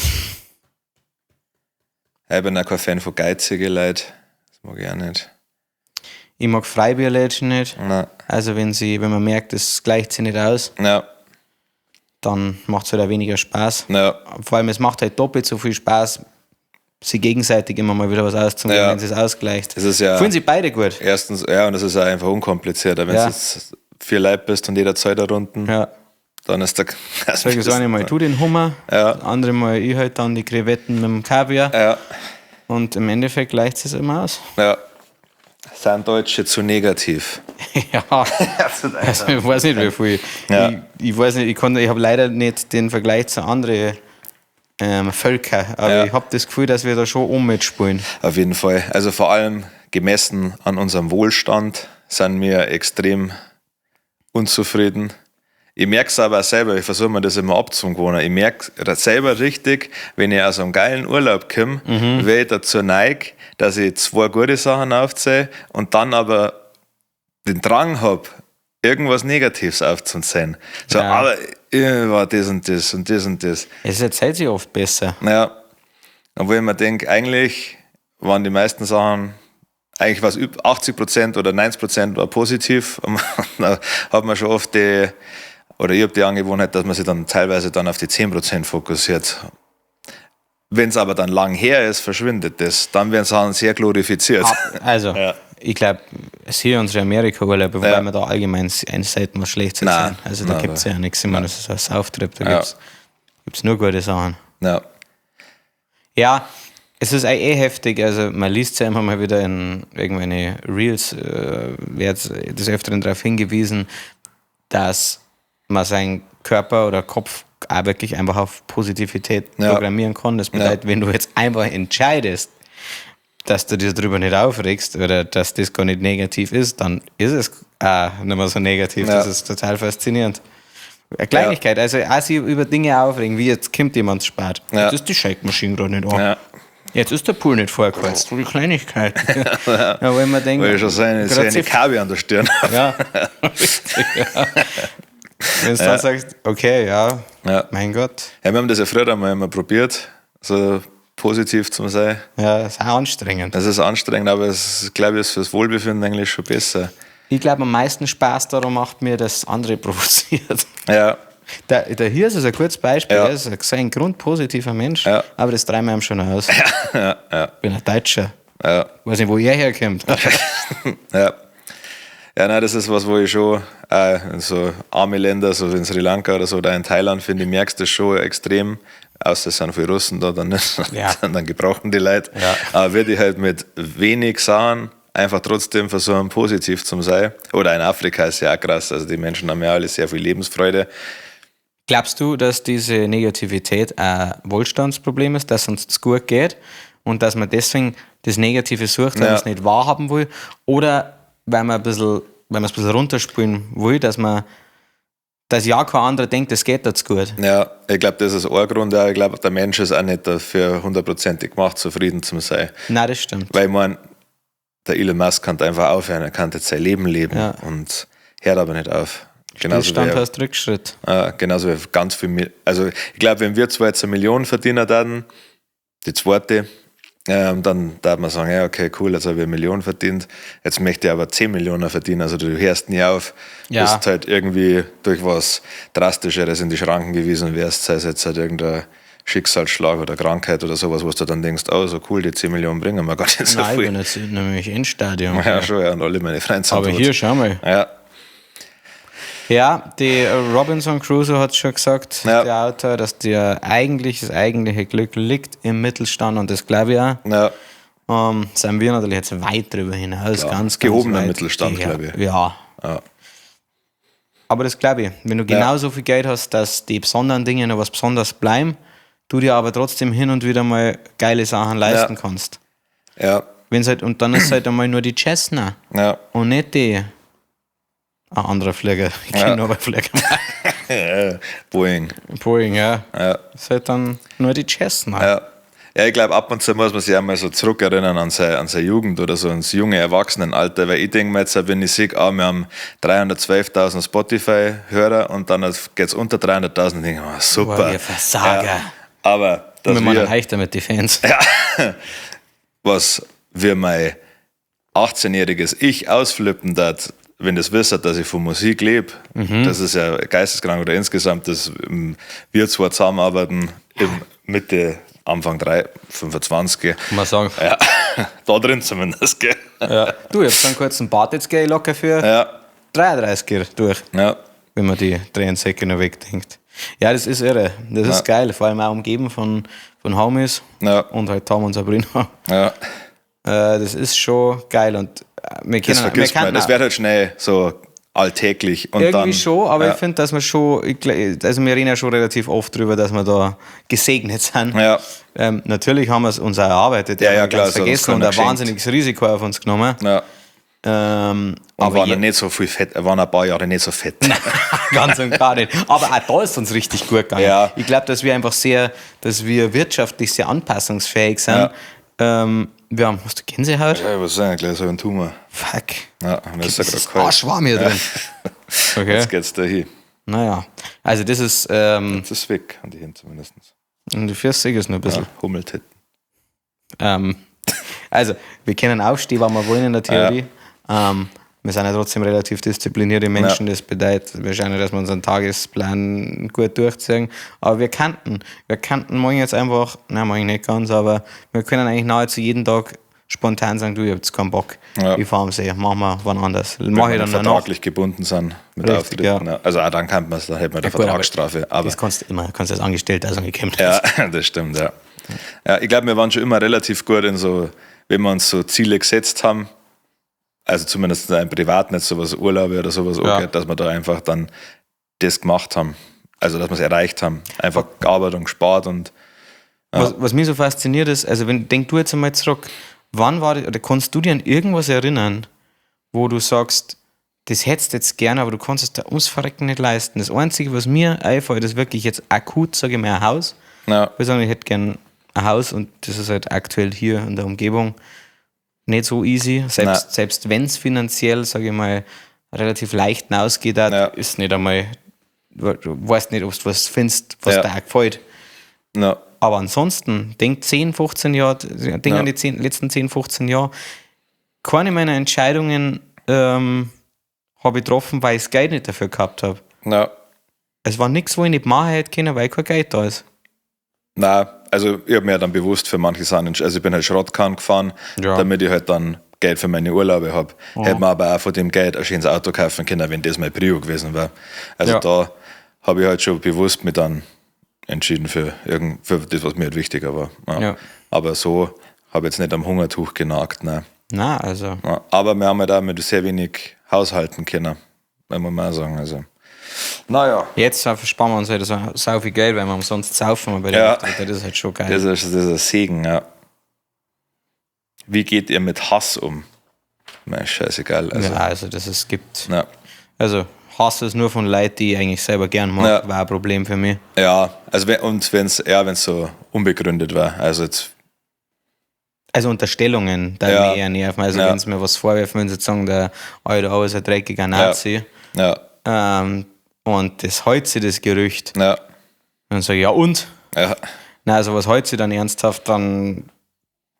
Ich bin auch kein Fan von geizigen Leuten. Das mag ich auch nicht. Ich mag Freibierlädchen nicht. Nein. Also wenn man merkt, es gleicht sich nicht aus, Ja. dann macht es halt auch weniger Spaß. Ja. Vor allem, es macht halt doppelt so viel Spaß, sie gegenseitig immer mal wieder was auszugeben, Ja. wenn sie es ausgleicht. Das ist ja- Fühlen sie beide gut. Erstens, ja, und das ist auch einfach unkomplizierter. Wenn Ja. du jetzt 4 Leute bist und jeder zahlt da unten, Ja. dann ist der. Sag ich das eine Mal, du den Hummer, Ja. das andere Mal ich halt dann die Krevetten mit dem Kaviar. Ja. Und im Endeffekt gleicht es immer aus. Ja. Sind Deutsche zu negativ? Ja, also ich weiß nicht, wie viel. Ja. Ich weiß nicht, ich habe leider nicht den Vergleich zu anderen Völkern, aber Ja. ich habe das Gefühl, dass wir da schon um mitspielen. Auf jeden Fall. Also vor allem gemessen an unserem Wohlstand sind wir extrem unzufrieden. Ich merke es aber auch selber, ich versuche mir das immer abzugewöhnen. Ich merke selber richtig, wenn ich aus einem geilen Urlaub komme, wie ich dazu neige, dass ich 2 gute Sachen aufzähle und dann aber den Drang habe, irgendwas Negatives aufzuzählen. So, Ja. aber war das und das und das und das. Es erzählt sich oft besser. Ja, obwohl ich mir denke, eigentlich waren die meisten Sachen, eigentlich war es 80% oder 90% war positiv. Und da hat man schon oft die, oder ich habe die Angewohnheit, dass man sich dann teilweise dann auf die 10% fokussiert. Wenn es aber dann lang her ist, verschwindet das. Dann werden Sachen sehr glorifiziert. Also, Ja. ich glaube, es hier unsere Amerika-Urlaube, wobei Ja. wir da allgemein selten was Schlechtes Nein. erzählen. Also da Nein, gibt es ja nichts. Ich meine, das ist ein Sauftrip, da Ja. gibt's nur gute Sachen. Ja. Ja, es ist eh heftig. Also man liest ja immer mal wieder in irgendwelche Reels, wird des Öfteren darauf hingewiesen, dass man seinen Körper oder Kopf auch wirklich einfach auf Positivität Ja. programmieren kann. Das bedeutet, wenn du jetzt einfach entscheidest, dass du dich darüber nicht aufregst oder dass das gar nicht negativ ist, dann ist es auch nicht mehr so negativ. Ja. Das ist total faszinierend. Eine Kleinigkeit, also auch sich über Dinge aufregen, wie jetzt kommt jemand spät. Ja. Jetzt ist die Shake-Maschine gerade nicht an. Ja. Jetzt ist der Pool nicht vorgeheizt. So die Kleinigkeit. ja, wo ich mir denke, Weil ich schon grad seine sie- Kabel an der Stirn habe. Ja. Richtig, ja. Wenn du dann sagst, okay, ja, Ja. mein Gott, Ja, wir haben das ja früher einmal immer probiert, so positiv zu sein. ja, ist auch anstrengend. Das ist anstrengend, aber es ist, glaube ich, ist fürs Wohlbefinden eigentlich schon besser. Ich glaube, am meisten Spaß darum macht mir, dass andere provoziert. Ja, Der hier ist ein kurzes Beispiel, Ja. er ist ein grundpositiver Mensch, Ja. aber das treiben wir ihm schon aus. ja, ja, Bin ein Deutscher. ja, Weiß nicht, wo er herkommt. ja. Ja, nein, das ist was, wo ich schon in so arme Länder, so in Sri Lanka oder so, oder in Thailand, finde ich, merkst du das schon extrem. Außer es sind viele Russen da, dann nicht. Ja. Dann gebrauchen die Leute. Ja. Aber würde ich halt mit wenig Sachen einfach trotzdem versuchen, positiv zu sein. Oder in Afrika ist ja auch krass. Also die Menschen haben ja alle sehr viel Lebensfreude. Glaubst du, dass diese Negativität ein Wohlstandsproblem ist, dass uns zu gut geht und dass man deswegen das Negative sucht, weil Ja. man es nicht wahrhaben will? Oder weil man es ein bisschen runterspülen will, dass ja kein anderer denkt, es geht dazu gut. Ja, ich glaube, das ist ein Grund. Ja. Ich glaube, der Mensch ist auch nicht dafür hundertprozentig gemacht, zufrieden zu sein. Nein, das stimmt. Weil ich meine, der Elon Musk kann einfach aufhören, er kann jetzt sein Leben leben Ja. und hört aber nicht auf. Genauso Stillstand wie, heißt Rückschritt. genauso wie ganz viel, also ich glaube, wenn wir zwar jetzt eine Million verdienen dann, die zweite, dann darf man sagen, ja, okay, cool, jetzt habe ich eine Million verdient, jetzt möchte ich aber 10 Millionen verdienen, also du hörst nie auf, Ja. bist halt irgendwie durch was Drastischeres in die Schranken gewiesen wärst, sei es jetzt halt irgendein Schicksalsschlag oder Krankheit oder sowas, wo du dann denkst, oh, so cool, die 10 Millionen bringen mir gar nicht so Nein, ich viel. bin jetzt nämlich im Stadion. Ja, schon, ja, und alle meine Freunde sind Aber tot. hier, schau mal. Ja, Ja, die Robinson Crusoe hat schon gesagt, Ja. der Autor, dass der eigentlich, das eigentliche Glück liegt im Mittelstand und das glaube ich auch. ja, Sind wir natürlich jetzt weit drüber hinaus, Klar. ganz, ganz Gehobener weit. Mittelstand, ja, glaube ich. Ja. Ja. Aber das glaube ich, wenn du genauso viel Geld hast, dass die besonderen Dinge noch was Besonderes bleiben, du dir aber trotzdem hin und wieder mal geile Sachen leisten Ja. kannst. ja, Wenn's halt, und dann ist halt einmal nur die Cessna ja. und nicht die ein anderer Flieger. Ich Ja. kenne nur bei Flieger. Ja, Boeing. Boeing, ja. Ja. Ist halt dann nur die Cessna. Ja. Ja, ich glaube, ab und zu muss man sich einmal so zurückerinnern an seine Jugend oder so ans junge Erwachsenenalter, weil ich denke mir jetzt, wenn ich sehe, ah, wir haben 312.000 Spotify-Hörer und dann geht es unter 300.000, denke ich mir, ah, super. Boah, wir Versager. Ja, aber dass Wir machen wir, leichter mit den Fans. was wir mein 18-jähriges Ich ausflippen dat, wenn das wissen, dass ich von Musik lebe, das ist ja geisteskrank oder insgesamt, dass wir zwar zusammenarbeiten im Mitte, Anfang 3, 25. Mal sagen. Ja, da drin zumindest, gell? Ja. Du, ich hab so einen kurzen Bart jetzt gehe ich locker für Ja, 33 durch, ja, wenn man die Tränensäcke noch wegdenkt. Ja, das ist irre. Das ist geil. Vor allem auch umgeben von Homies Ja. und halt Tom und Sabrina. ja. Das ist schon geil und wir Das können, wir vergisst man. können Das wird halt schnell so alltäglich. Und irgendwie dann, schon, aber ja, ich finde, dass wir schon, also wir reden ja schon relativ oft drüber, dass wir da gesegnet sind. Ja. Natürlich haben wir es uns auch erarbeitet, Ja, haben ja, wir klar, ganz das hat uns vergessen und keiner ein geschenkt. wahnsinniges Risiko auf uns genommen. Ja. Aber Und waren je- ja nicht so viel fett, waren ein paar Jahre nicht so fett. Ganz und gar nicht. Aber auch da ist uns richtig gut gegangen. Ja. Ich glaube, dass wir einfach sehr, dass wir wirtschaftlich sehr anpassungsfähig sind. Ja. Wir haben, hast du Gänsehaut? Ja, was ist denn? Gleich so ein Tumor. Fuck. Ja, mir ist ja Das gerade ist kalt. arschwarm hier drin. Okay. Jetzt geht's da hin. Naja. Also das ist, Jetzt ist weg, an die Hände zumindest. und die 40 ist noch ein bisschen. Ja, Hummeltitten. Also, wir können aufstehen, wann wir wollen in der Theorie. Wir sind ja trotzdem relativ disziplinierte Menschen. Das bedeutet wahrscheinlich, dass wir unseren Tagesplan gut durchziehen. Aber wir kannten morgen jetzt einfach, nein, morgen nicht ganz, aber wir können eigentlich nahezu jeden Tag spontan sagen, du, ich hab jetzt keinen Bock. Ja. Ich fahr am See, machen wir wann anders. Mach ich Wenn dann wir danach. vertraglich gebunden sind mit Richtig, Auftritten. ja. Ja. Also auch dann kann man es, dann hätte man eine gut, aber Vertragsstrafe. Aber Das kannst du immer, kannst du als Angestellter sagen, ich käme ja, das stimmt, ja. Ja, ich glaube, wir waren schon immer relativ gut in so, wenn wir uns so Ziele gesetzt haben, also zumindest im Privaten nicht sowas Urlaube oder sowas Ja. angeht, dass wir da einfach dann das gemacht haben. Also, dass wir es erreicht haben. Einfach gearbeitet und gespart und Was mich so fasziniert ist, also wenn, denk du jetzt einmal zurück, wann war das, oder kannst du dir an irgendwas erinnern, wo du sagst, das hättest du jetzt gerne, aber du kannst es dir ums Verrecken nicht leisten. Das Einzige, was mir einfällt, ist wirklich jetzt akut, sage ich mal, ein Haus. ja, Ich würde sagen, ich hätte gern ein Haus und das ist halt aktuell hier in der Umgebung nicht so easy. Selbst wenn es finanziell, sage ich mal, relativ leicht ausgeht, hat, Ja. ist nicht einmal, du weißt nicht, ob du was findest, was Ja. dir auch gefällt. ja, Aber ansonsten, denk 10, 15 Jahre, denk Ja. an die letzten 10, 15 Jahre, keine meiner Entscheidungen habe ich getroffen, weil ich das Geld nicht dafür gehabt habe. ja. Es war nichts, wo ich nicht machen hätte können, weil kein Geld da ist. Nein, also ich habe mir ja dann bewusst für manche Sachen, also ich bin halt Schrottkarren gefahren, Ja. damit ich halt dann Geld für meine Urlaube habe. Hätte man aber auch von dem Geld ein schönes Auto kaufen können, wenn das mein Prio gewesen wäre. Also da habe ich halt schon bewusst mich dann entschieden für das, was mir halt wichtiger war. Ja. Ja. Aber so habe ich jetzt nicht am Hungertuch genagt. Nein. Na, also. Ja, aber wir haben halt auch mit sehr wenig haushalten können, wenn man mal sagen. Also, naja. Jetzt sparen wir uns halt so sau viel Geld, weil wir umsonst saufen bei dem Auftritt. Das ist halt schon geil. Das ist ein Segen, ja. Wie geht ihr mit Hass um? Mir ist scheißegal. Also, ja, also das es gibt. Ja. Also Hass ist nur von Leuten, die ich eigentlich selber gern mag, war ein Problem für mich. Ja, also wenn es so unbegründet war. Also jetzt. Also Unterstellungen, da ja. eher nerven. Also wenn sie mir was vorwerfen, wenn sie sagen, der Alter ist ein dreckiger Nazi. Ja. Und das hält sich das Gerücht. Ja. Dann sage ich, ja und? Ja. Na, also was hält sich dann ernsthaft, dann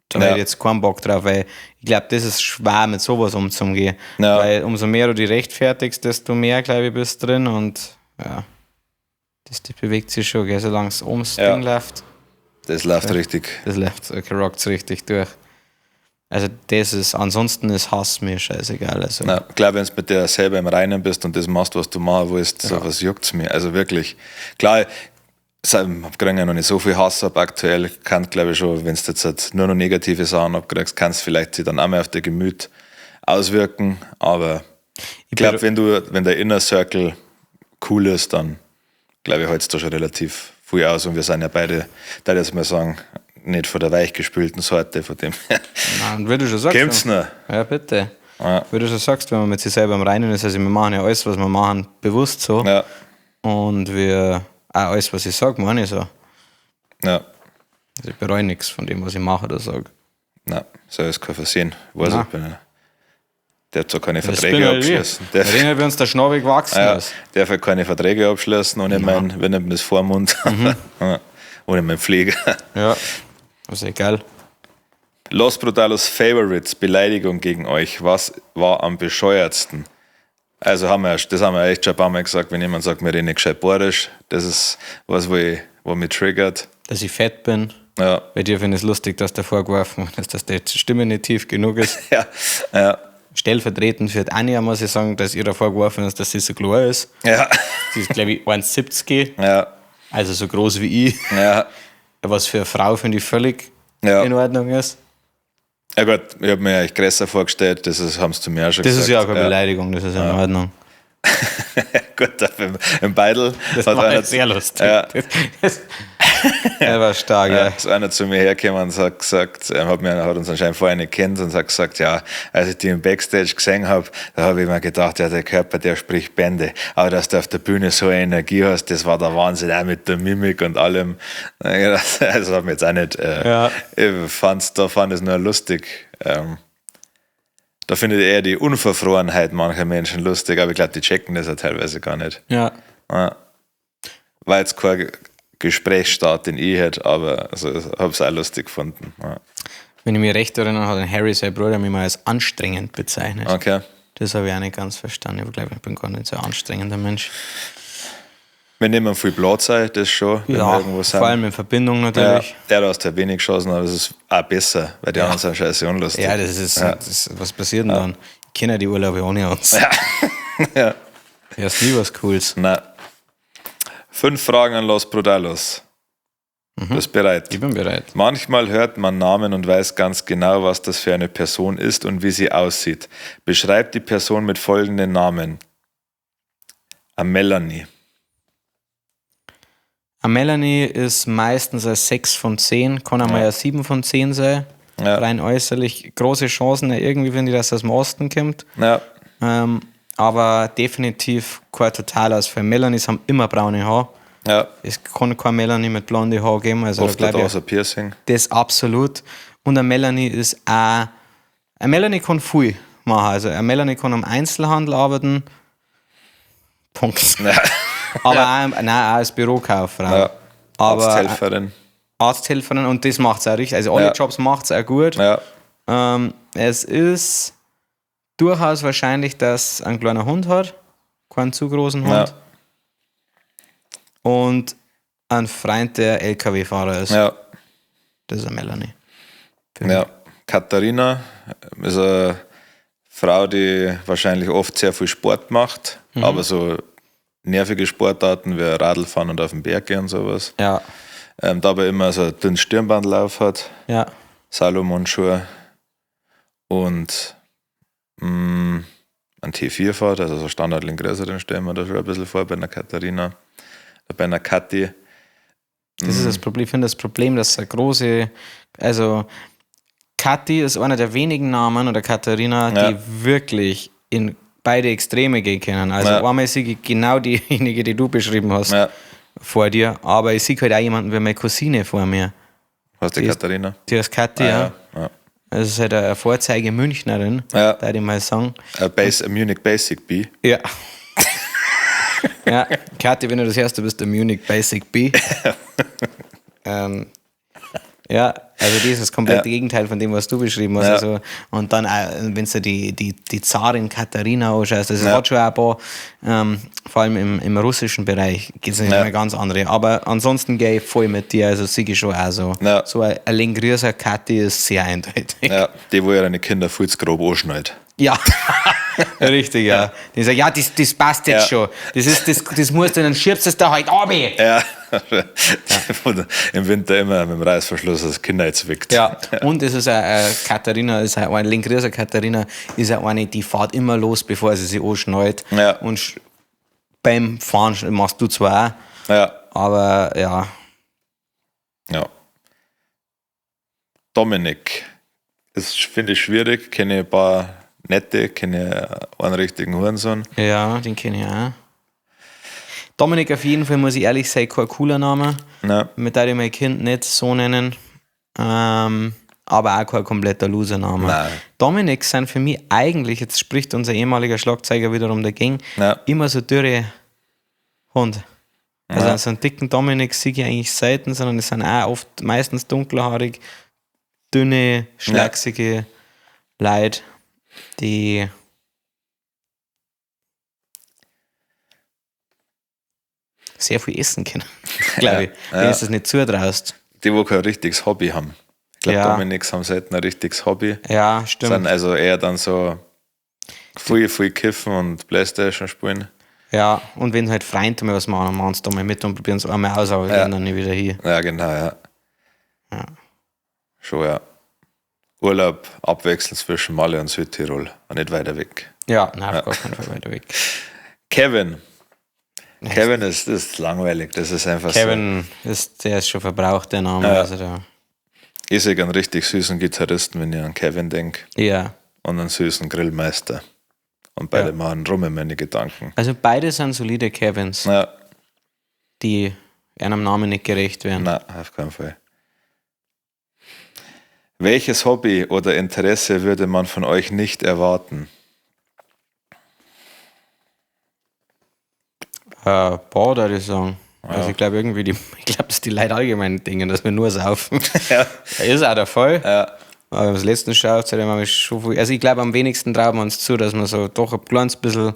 da hätte ich jetzt keinen Bock drauf, weil ich glaube, das ist schwer, mit sowas umzugehen. Ja. Weil umso mehr du dich rechtfertigst, desto mehr, glaube ich, bist drin und ja, das bewegt sich schon, gell, solange es ums Ding läuft. Das läuft richtig. Das läuft, okay, rockt's richtig durch. Also das ist, ansonsten ist Hass mir scheißegal. Also. Na, klar, wenn du mit dir selber im Reinen bist und das machst, was du machen willst, so was juckt's mir. Also wirklich, klar, ich kriege ja noch nicht so viel Hass ab aktuell, kann glaube ich schon, wenn du jetzt halt nur noch negative Sachen abkriegst, kannst vielleicht sich dann auch mehr auf dein Gemüt auswirken, aber ich glaube, wenn der Inner Circle cool ist, dann glaube ich, hältst du schon relativ viel aus und wir sind ja beide, da jetzt mal sagen, nicht von der weichgespülten Sorte, von dem. Nein, wie du schon sagst. Kommt's noch? Ja, bitte. Ja. Wie du schon sagst, wenn man mit sich selber im Reinen ist, also wir machen ja alles, was wir machen, bewusst so. Ja. Und wir auch alles, was ich sage, meine ich so. Ja. Also ich bereue nichts von dem, was ich mache oder sage. Nein, so ist kein Versehen. Weiß ich bin. Der hat so keine Verträge abschließen. Der erinnert, wie uns der Schnabel gewachsen ist. Darf halt keine Verträge abschließen, ohne mein, wenn nicht das Vormund, ohne meinen Pfleger. Ja, ist egal. Los Brutalos Favorites, Beleidigung gegen euch. Was war am bescheuertsten? Also das haben wir echt schon ein paar Mal gesagt, wenn jemand sagt, wir reden nicht gescheit bayerisch, das ist was, wo mich triggert. Dass ich fett bin. Ja. Bei dir finde ich es lustig, dass der vorgeworfen ist, dass die Stimme nicht tief genug ist. Ja, ja. Stellvertretend für die Anja muss ich sagen, dass ihr da vorgeworfen ist, dass sie so klar ist. Ja. Sie ist, glaube ich, 1,70. Ja. Also so groß wie ich. Ja. Was für eine Frau, finde ich, völlig in Ordnung ist. Ja gut, ich habe mir eigentlich größer vorgestellt, das haben sie zu mir auch schon das gesagt. Das ist ja auch keine Beleidigung, das ist ja in Ordnung. Gut, im Beidel. Das hat war einer, sehr lustig. Ja. Er war stark, ja. Ist einer zu mir hergekommen und hat gesagt, er hat uns anscheinend vorher nicht gekannt und hat gesagt, ja, als ich die im Backstage gesehen habe, da habe ich mir gedacht, ja, der Körper, der spricht Bände. Aber dass du auf der Bühne so eine Energie hast, das war der Wahnsinn, auch mit der Mimik und allem. Also hat mir jetzt auch nicht, ich fand es nur lustig. Da finde ich eher die Unverfrorenheit mancher Menschen lustig, aber ich glaube, die checken das ja teilweise gar nicht. Ja. Ja. War jetzt kein Gesprächsstart, den ich hätte, aber also, ich habe es auch lustig gefunden. Ja. Wenn ich mich recht erinnere, hat ein Harry, sein Bruder, mich mal als anstrengend bezeichnet. Okay. Das habe ich auch nicht ganz verstanden. Ich glaube, ich bin gar nicht so ein anstrengender Mensch. Wir nehmen viel Blauzeit, das schon. Wenn ja, wir irgendwo sind. Vor allem in Verbindung natürlich. Ja, der hast ja wenig Chancen, aber das ist auch besser, weil die anderen sind scheiße unlustig. Ja, das ist, das ist, was passiert denn dann? Ich kenne ja die Urlaube ohne uns. Ja. Ja. Ja, ist nie was Cooles. Nein. 5 Fragen an Los Brutalos. Bist bereit? Ich bin bereit. Manchmal hört man Namen und weiß ganz genau, was das für eine Person ist und wie sie aussieht. Beschreibt die Person mit folgenden Namen. A Melanie. A Melanie ist meistens eine 6 von 10, kann einmal eine 7 von 10 sein. Ja. Rein äußerlich. Große Chancen, irgendwie finde ich, dass das aus dem Osten kommt. Ja. Aber definitiv kein Totalausfall. Melanies haben immer braune Haare. Ja. Es kann keine Melanie mit blonden Haaren geben. Also oft da glaub ich, auch ein Piercing. Das absolut. Und eine Melanie ist auch. Eine Melanie kann viel machen. Also eine Melanie kann am Einzelhandel arbeiten. Punkt. Ja. Aber auch, nein, auch als Bürokauffrau. Ja. Aber Arzthelferin. Arzthelferin und das macht es auch richtig. Also alle Jobs macht es auch gut. Ja. Es ist durchaus wahrscheinlich, dass ein kleiner Hund hat. Keinen zu großen Hund. Ja. Und ein Freund, der LKW-Fahrer ist. Ja. Das ist eine Melanie. Ja, Katharina ist eine Frau, die wahrscheinlich oft sehr viel Sport macht, aber so nervige Sportarten wie Radlfahren und auf den Berg gehen und sowas. Ja. Dabei immer so ein dünnes Stirnbandl auf hat. Ja. Salomon-Schuhe und ein T4 fährt, also so Standard größer, den stellen wir da schon ein bisschen vor bei einer Katharina, bei einer Kathi. Das ist das Problem, ich finde das Problem, dass eine große, also Kathi ist einer der wenigen Namen oder Katharina, die wirklich in beide Extreme gehen können. Also einmal sehe ich genau diejenige, die du beschrieben hast, vor dir, aber ich sehe halt auch jemanden wie meine Cousine vor mir. Was die Katharina? Die heißt Kathi, ja. Ja. Das ist halt eine Vorzeige-Münchnerin, da ich mal sagen. A Munich Basic B. Ja. Ja, Kathi, wenn du das hörst, du bist der Munich Basic B. Ja, also das ist das komplette Gegenteil von dem, was du beschrieben hast. Ja. Also, und dann, auch, wenn du die Zarin Katharina anschaust, also es hat schon auch ein paar, vor allem im russischen Bereich geht es nicht mehr ganz andere. Aber ansonsten gehe ich voll mit dir, also sehe ich schon auch so. Ja. So ein Lengrieser Kathi ist sehr eindeutig. Ja, die, wo ihre Kinder viel zu grob anschneidet. Ja, richtig, ja. Die sagen, ja, das passt jetzt schon. Das ist, das musst du, dann schiebst du es da halt runter. Ja. Im Winter immer mit dem Reißverschluss das Kinder jetzt wickt. Ja, und es ist eine Katharina, ist eine Lengrieser Katharina ist auch eine, die fährt immer los, bevor sie sich anschnallt. Ja. Und beim Fahren machst du zwar auch, aber ja. Ja. Dominik. Das finde ich schwierig, kenne ich ein paar nette, kenne einen richtigen Hurensohn. Ja, den kenne ich auch. Dominik auf jeden Fall, muss ich ehrlich sein, kein cooler Name. Nein. Mit der ich mein Kind nicht so nennen. Aber auch kein kompletter Loser-Name. Nein. Dominik sind für mich eigentlich, jetzt spricht unser ehemaliger Schlagzeuger wiederum dagegen, immer so dürre Hund. Also so einen dicken Dominik sehe ich eigentlich selten, sondern es sind auch oft meistens dunkelhaarig, dünne, schlaksige Leute, die sehr viel essen können, glaube ich. Wenn du das nicht zutraust. Die, wo kein richtiges Hobby haben. Ich glaube, Dominiks haben selten ein richtiges Hobby. Ja, stimmt. Sind also eher dann so viel, viel kiffen und Playstation spielen. Ja, und wenn halt Freunde mal was machen, dann machen sie da mal mit und probieren es einmal aus, aber gehen dann nicht wieder hier. Ja, genau, ja. Schon, ja. Urlaub abwechselnd zwischen Malle und Südtirol und nicht weiter weg. Ja, nein, auf gar keinen Fall weiter weg. Kevin. Kevin ist langweilig, das ist einfach Kevin, so. Ist, der ist schon verbraucht, der Name. Ja. Also der Ich sehe einen richtig süßen Gitarristen, wenn ich an Kevin denke. Ja. Und einen süßen Grillmeister. Und beide machen rum in meine Gedanken. Also beide sind solide Kevins, die einem Namen nicht gerecht werden. Nein, auf keinen Fall. Welches Hobby oder Interesse würde man von euch nicht erwarten? Boah, würde ich sagen. Also ich glaube irgendwie, dass die Leute allgemein denken, dass wir nur saufen. Ja. Ist auch der Fall. Ja. Aber wenn man das letzte schaut, seitdem haben wir schon viel, also ich glaube, am wenigsten trauen wir uns zu, dass wir so doch ein kleines bisschen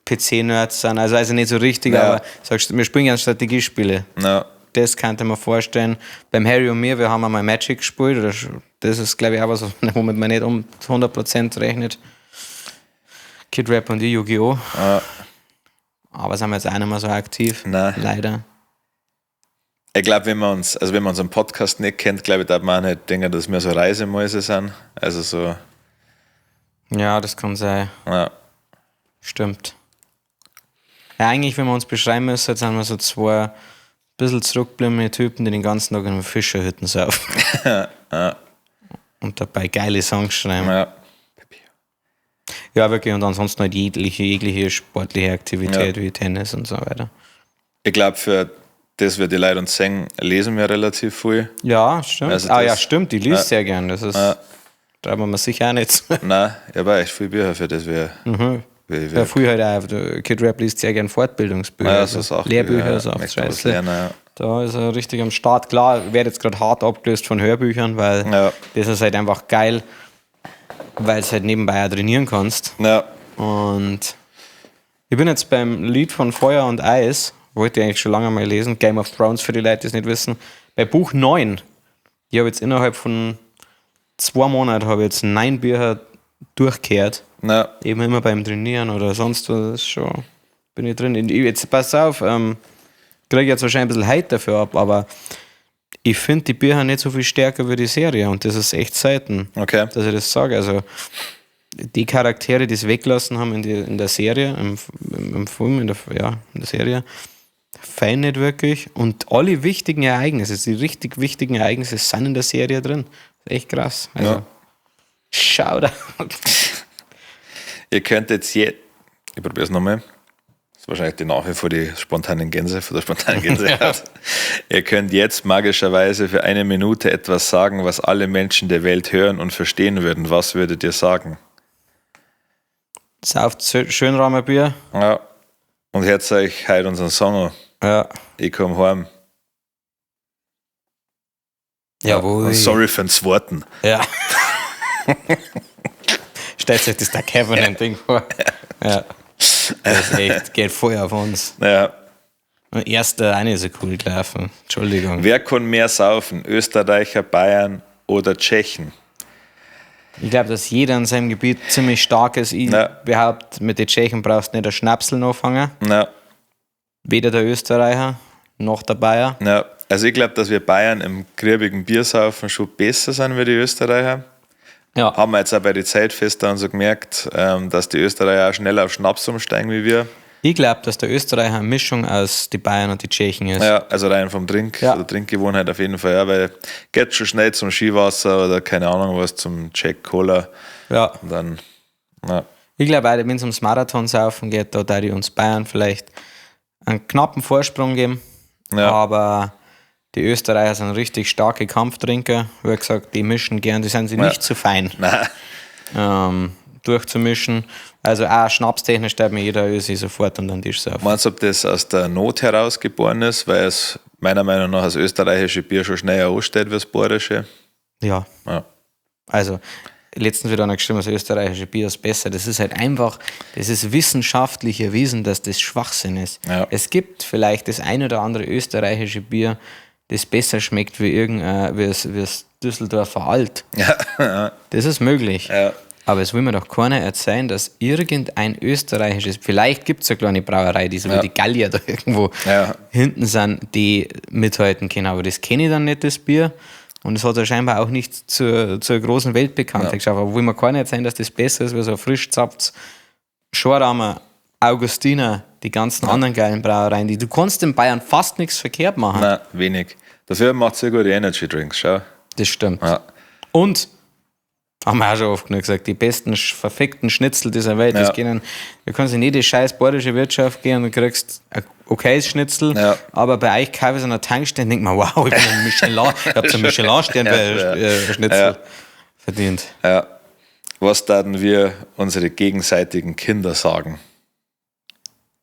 PC-Nerds sind. Also nicht so richtig, aber sagst, wir spielen gerne Strategiespiele. Ja. Das könnte man vorstellen. Beim Harry und mir, wir haben einmal Magic gespielt. Oder das ist, glaube ich, auch was, womit man nicht um 100% rechnet. Kid Rap und die Yu-Gi-Oh! Ja. Aber sind wir jetzt auch nicht mehr so aktiv. Nein. Leider. Ich glaube, wenn man uns, also wenn man unseren Podcast nicht kennt, glaube ich, darf man auch nicht denken, dass wir so Reisemäuse sind. Also so. Ja, das kann sein. Ja. Stimmt. Ja, eigentlich, wenn wir uns beschreiben müssen, sind wir so zwei bisschen zurückgebliebene Typen, die den ganzen Tag in Fischerhütten saufen. Ja. Und dabei geile Songs schreiben. Ja. Ja, wirklich. Und ansonsten halt jegliche sportliche Aktivität wie Tennis und so weiter. Ich glaube, für das wir die Leute uns sehen, lesen wir relativ viel. Ja, stimmt. Also ah ja, stimmt, die liest sehr gern. Das ist, traut man sicher auch nicht. Nein, ich habe echt viel Bücher, für das wir. Ja, früher halt auch. Kid Rap liest sehr gern Fortbildungsbücher. Ja, das ist auch Lehrbücher, ist auch scheiße. Lernen, ja. Da ist er richtig am Start. Klar, werde jetzt gerade hart abgelöst von Hörbüchern, weil das ist halt einfach geil, weil es halt nebenbei auch trainieren kannst. Ja. Und ich bin jetzt beim Lied von Feuer und Eis, wollte ich eigentlich schon lange mal lesen, Game of Thrones für die Leute, die es nicht wissen, bei Buch 9. Ich habe jetzt innerhalb von 2 Monaten habe ich jetzt 9 Bücher durchgehört. Ja. Eben immer beim Trainieren oder sonst was, ist schon, bin ich drin. Jetzt pass auf, kriege ich jetzt wahrscheinlich ein bisschen Hate dafür ab, aber ich finde die Bücher nicht so viel stärker wie die Serie und das ist echt selten, dass ich das sage. Also die Charaktere, die es weggelassen haben in der Serie, im Film, ja, in der Serie, fein nicht wirklich. Und alle wichtigen Ereignisse, die richtig wichtigen Ereignisse sind in der Serie drin. Das ist echt krass. Also, Shoutout. Ihr könnt jetzt je. Ich probiere es nochmal. Das ist wahrscheinlich die nach wie vor die spontanen Gänse, von der spontanen Gänsehaut. Ihr könnt jetzt magischerweise für eine Minute etwas sagen, was alle Menschen der Welt hören und verstehen würden. Was würdet ihr sagen? Sauft Schönramer Bier. Ja. Und hört euch heute unseren Song an. Ja. Ich komm heim. Jawohl. Und sorry für den Zwarten. Ja. Stellt sich das der Kevin ein Ding vor. Ja. Das ist echt, geht voll auf uns. Ja. Und erster auch nicht so cool gelaufen. Entschuldigung. Wer kann mehr saufen? Österreicher, Bayern oder Tschechen? Ich glaube, dass jeder in seinem Gebiet ziemlich stark ist. Ich behaupte, mit den Tschechen brauchst du nicht ein Schnapsel anfangen. Ja. Weder der Österreicher noch der Bayer. Ja. Also ich glaube, dass wir Bayern im griebigen Biersaufen schon besser sind wie die Österreicher. Ja. Haben wir jetzt auch bei den Zeitfesten und so gemerkt, dass die Österreicher auch schneller auf Schnaps umsteigen wie wir. Ich glaube, dass der Österreicher eine Mischung aus die Bayern und die Tschechen ist. Ja, also rein vom Trink, Ja. der Trinkgewohnheit auf jeden Fall, ja, weil geht schon schnell zum Skiwasser oder keine Ahnung was, zum Jack Cola. Ja. Und dann, ja. Ich glaube auch, wenn es ums Marathonsaufen geht, da würde ich uns Bayern vielleicht einen knappen Vorsprung geben. Ja. Aber die Österreicher sind richtig starke Kampftrinker. Wie gesagt, die mischen gern, die sind sich nicht zu fein, Nein. durchzumischen. Also auch schnapstechnisch stellt mir jeder Ösi sofort unter den Tisch saufen. Meinst du, ob das aus der Not heraus geboren ist, weil es meiner Meinung nach das österreichische Bier schon schneller ansteht wie das bayerische? Ja. Ja. Also, letztens wieder einer geschrieben, das österreichische Bier ist besser. Das ist halt einfach, das ist wissenschaftlich erwiesen, dass das Schwachsinn ist. Ja. Es gibt vielleicht das ein oder andere österreichische Bier, das besser schmeckt wie irgendein, wie es Düsseldorfer Alt. Ja. Das ist möglich. Ja. Aber es will mir doch keiner erzählen, dass irgendein österreichisches, vielleicht gibt es eine kleine Brauerei, die so wie die Gallier da irgendwo hinten sind, die mithalten können. Aber das kenne ich dann nicht, das Bier. Und es hat ja scheinbar auch nicht zur großen Weltbekanntheit geschafft. Aber will mir keiner erzählen, dass das besser ist, wie so ein frisch zapftes Schorramer, Augustiner, die ganzen anderen geilen Brauereien, die du kannst in Bayern fast nichts verkehrt machen. Nein, wenig. Dafür macht es ja gute Energy Drinks, schau. Das stimmt. Ja. Und haben wir auch schon oft genug gesagt, die besten verfickten Schnitzel dieser Welt. Das können, du kannst in jede scheiß bayerische Wirtschaft gehen und du kriegst ein okayes Schnitzel, aber bei euch kaufe ich an der Tankstelle und denke mir, wow, ich bin ein Michelin, ich hab so einen Michelin-Stern bei Schnitzel verdient. Ja. Was taten wir unsere gegenseitigen Kinder sagen?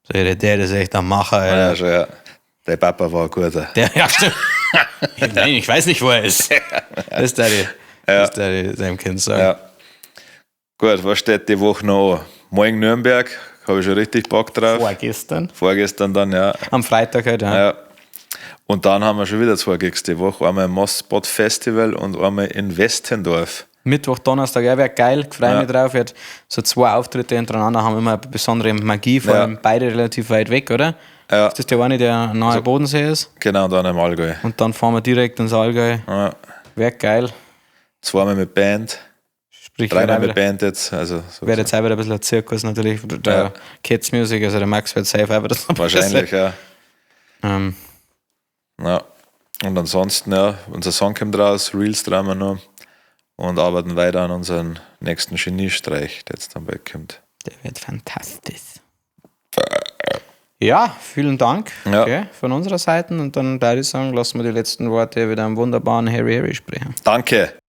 So, der ist echt ein Macher, Alter. Ja, schon, ja. Der Papa war ein guter. Der, ja, stimmt. Nein, ich weiß nicht, wo er ist. Das ist der, das der seinem Kind sagen. Ja. Gut, was steht die Woche noch an? Morgen Nürnberg, habe ich schon richtig Bock drauf. Vorgestern. Vorgestern dann, ja. Am Freitag halt, ja. Ja. Und dann haben wir schon wieder 2 Gigs die Woche. Einmal im Mosspot Festival und einmal in Westendorf. Mittwoch, Donnerstag, ja, wäre geil, freue mich drauf. Wird so 2 Auftritte hintereinander haben immer eine besondere Magie, vor allem beide relativ weit weg, oder? Ja. Ist das der eine, der nahe also, Bodensee ist? Genau, und dann im Allgäu. Und dann fahren wir direkt ins Allgäu. Ja. Wäre geil. 2-mal mit Band. Sprich, 3-mal mit Band jetzt. Also, so wäre jetzt auch wieder ein bisschen ein Zirkus natürlich. Der Kids Music, also der Max wird safe auch wieder so. Wahrscheinlich, ja. Ja. Und ansonsten, ja, unser Song kommt raus, Reels drehen wir noch und arbeiten weiter an unserem nächsten Geniestreich, der jetzt dann bald kommt. Der wird fantastisch. Ja, vielen Dank okay, von unserer Seite. Und dann würde ich sagen, lassen wir die letzten Worte wieder am wunderbaren Harry Harry sprechen. Danke.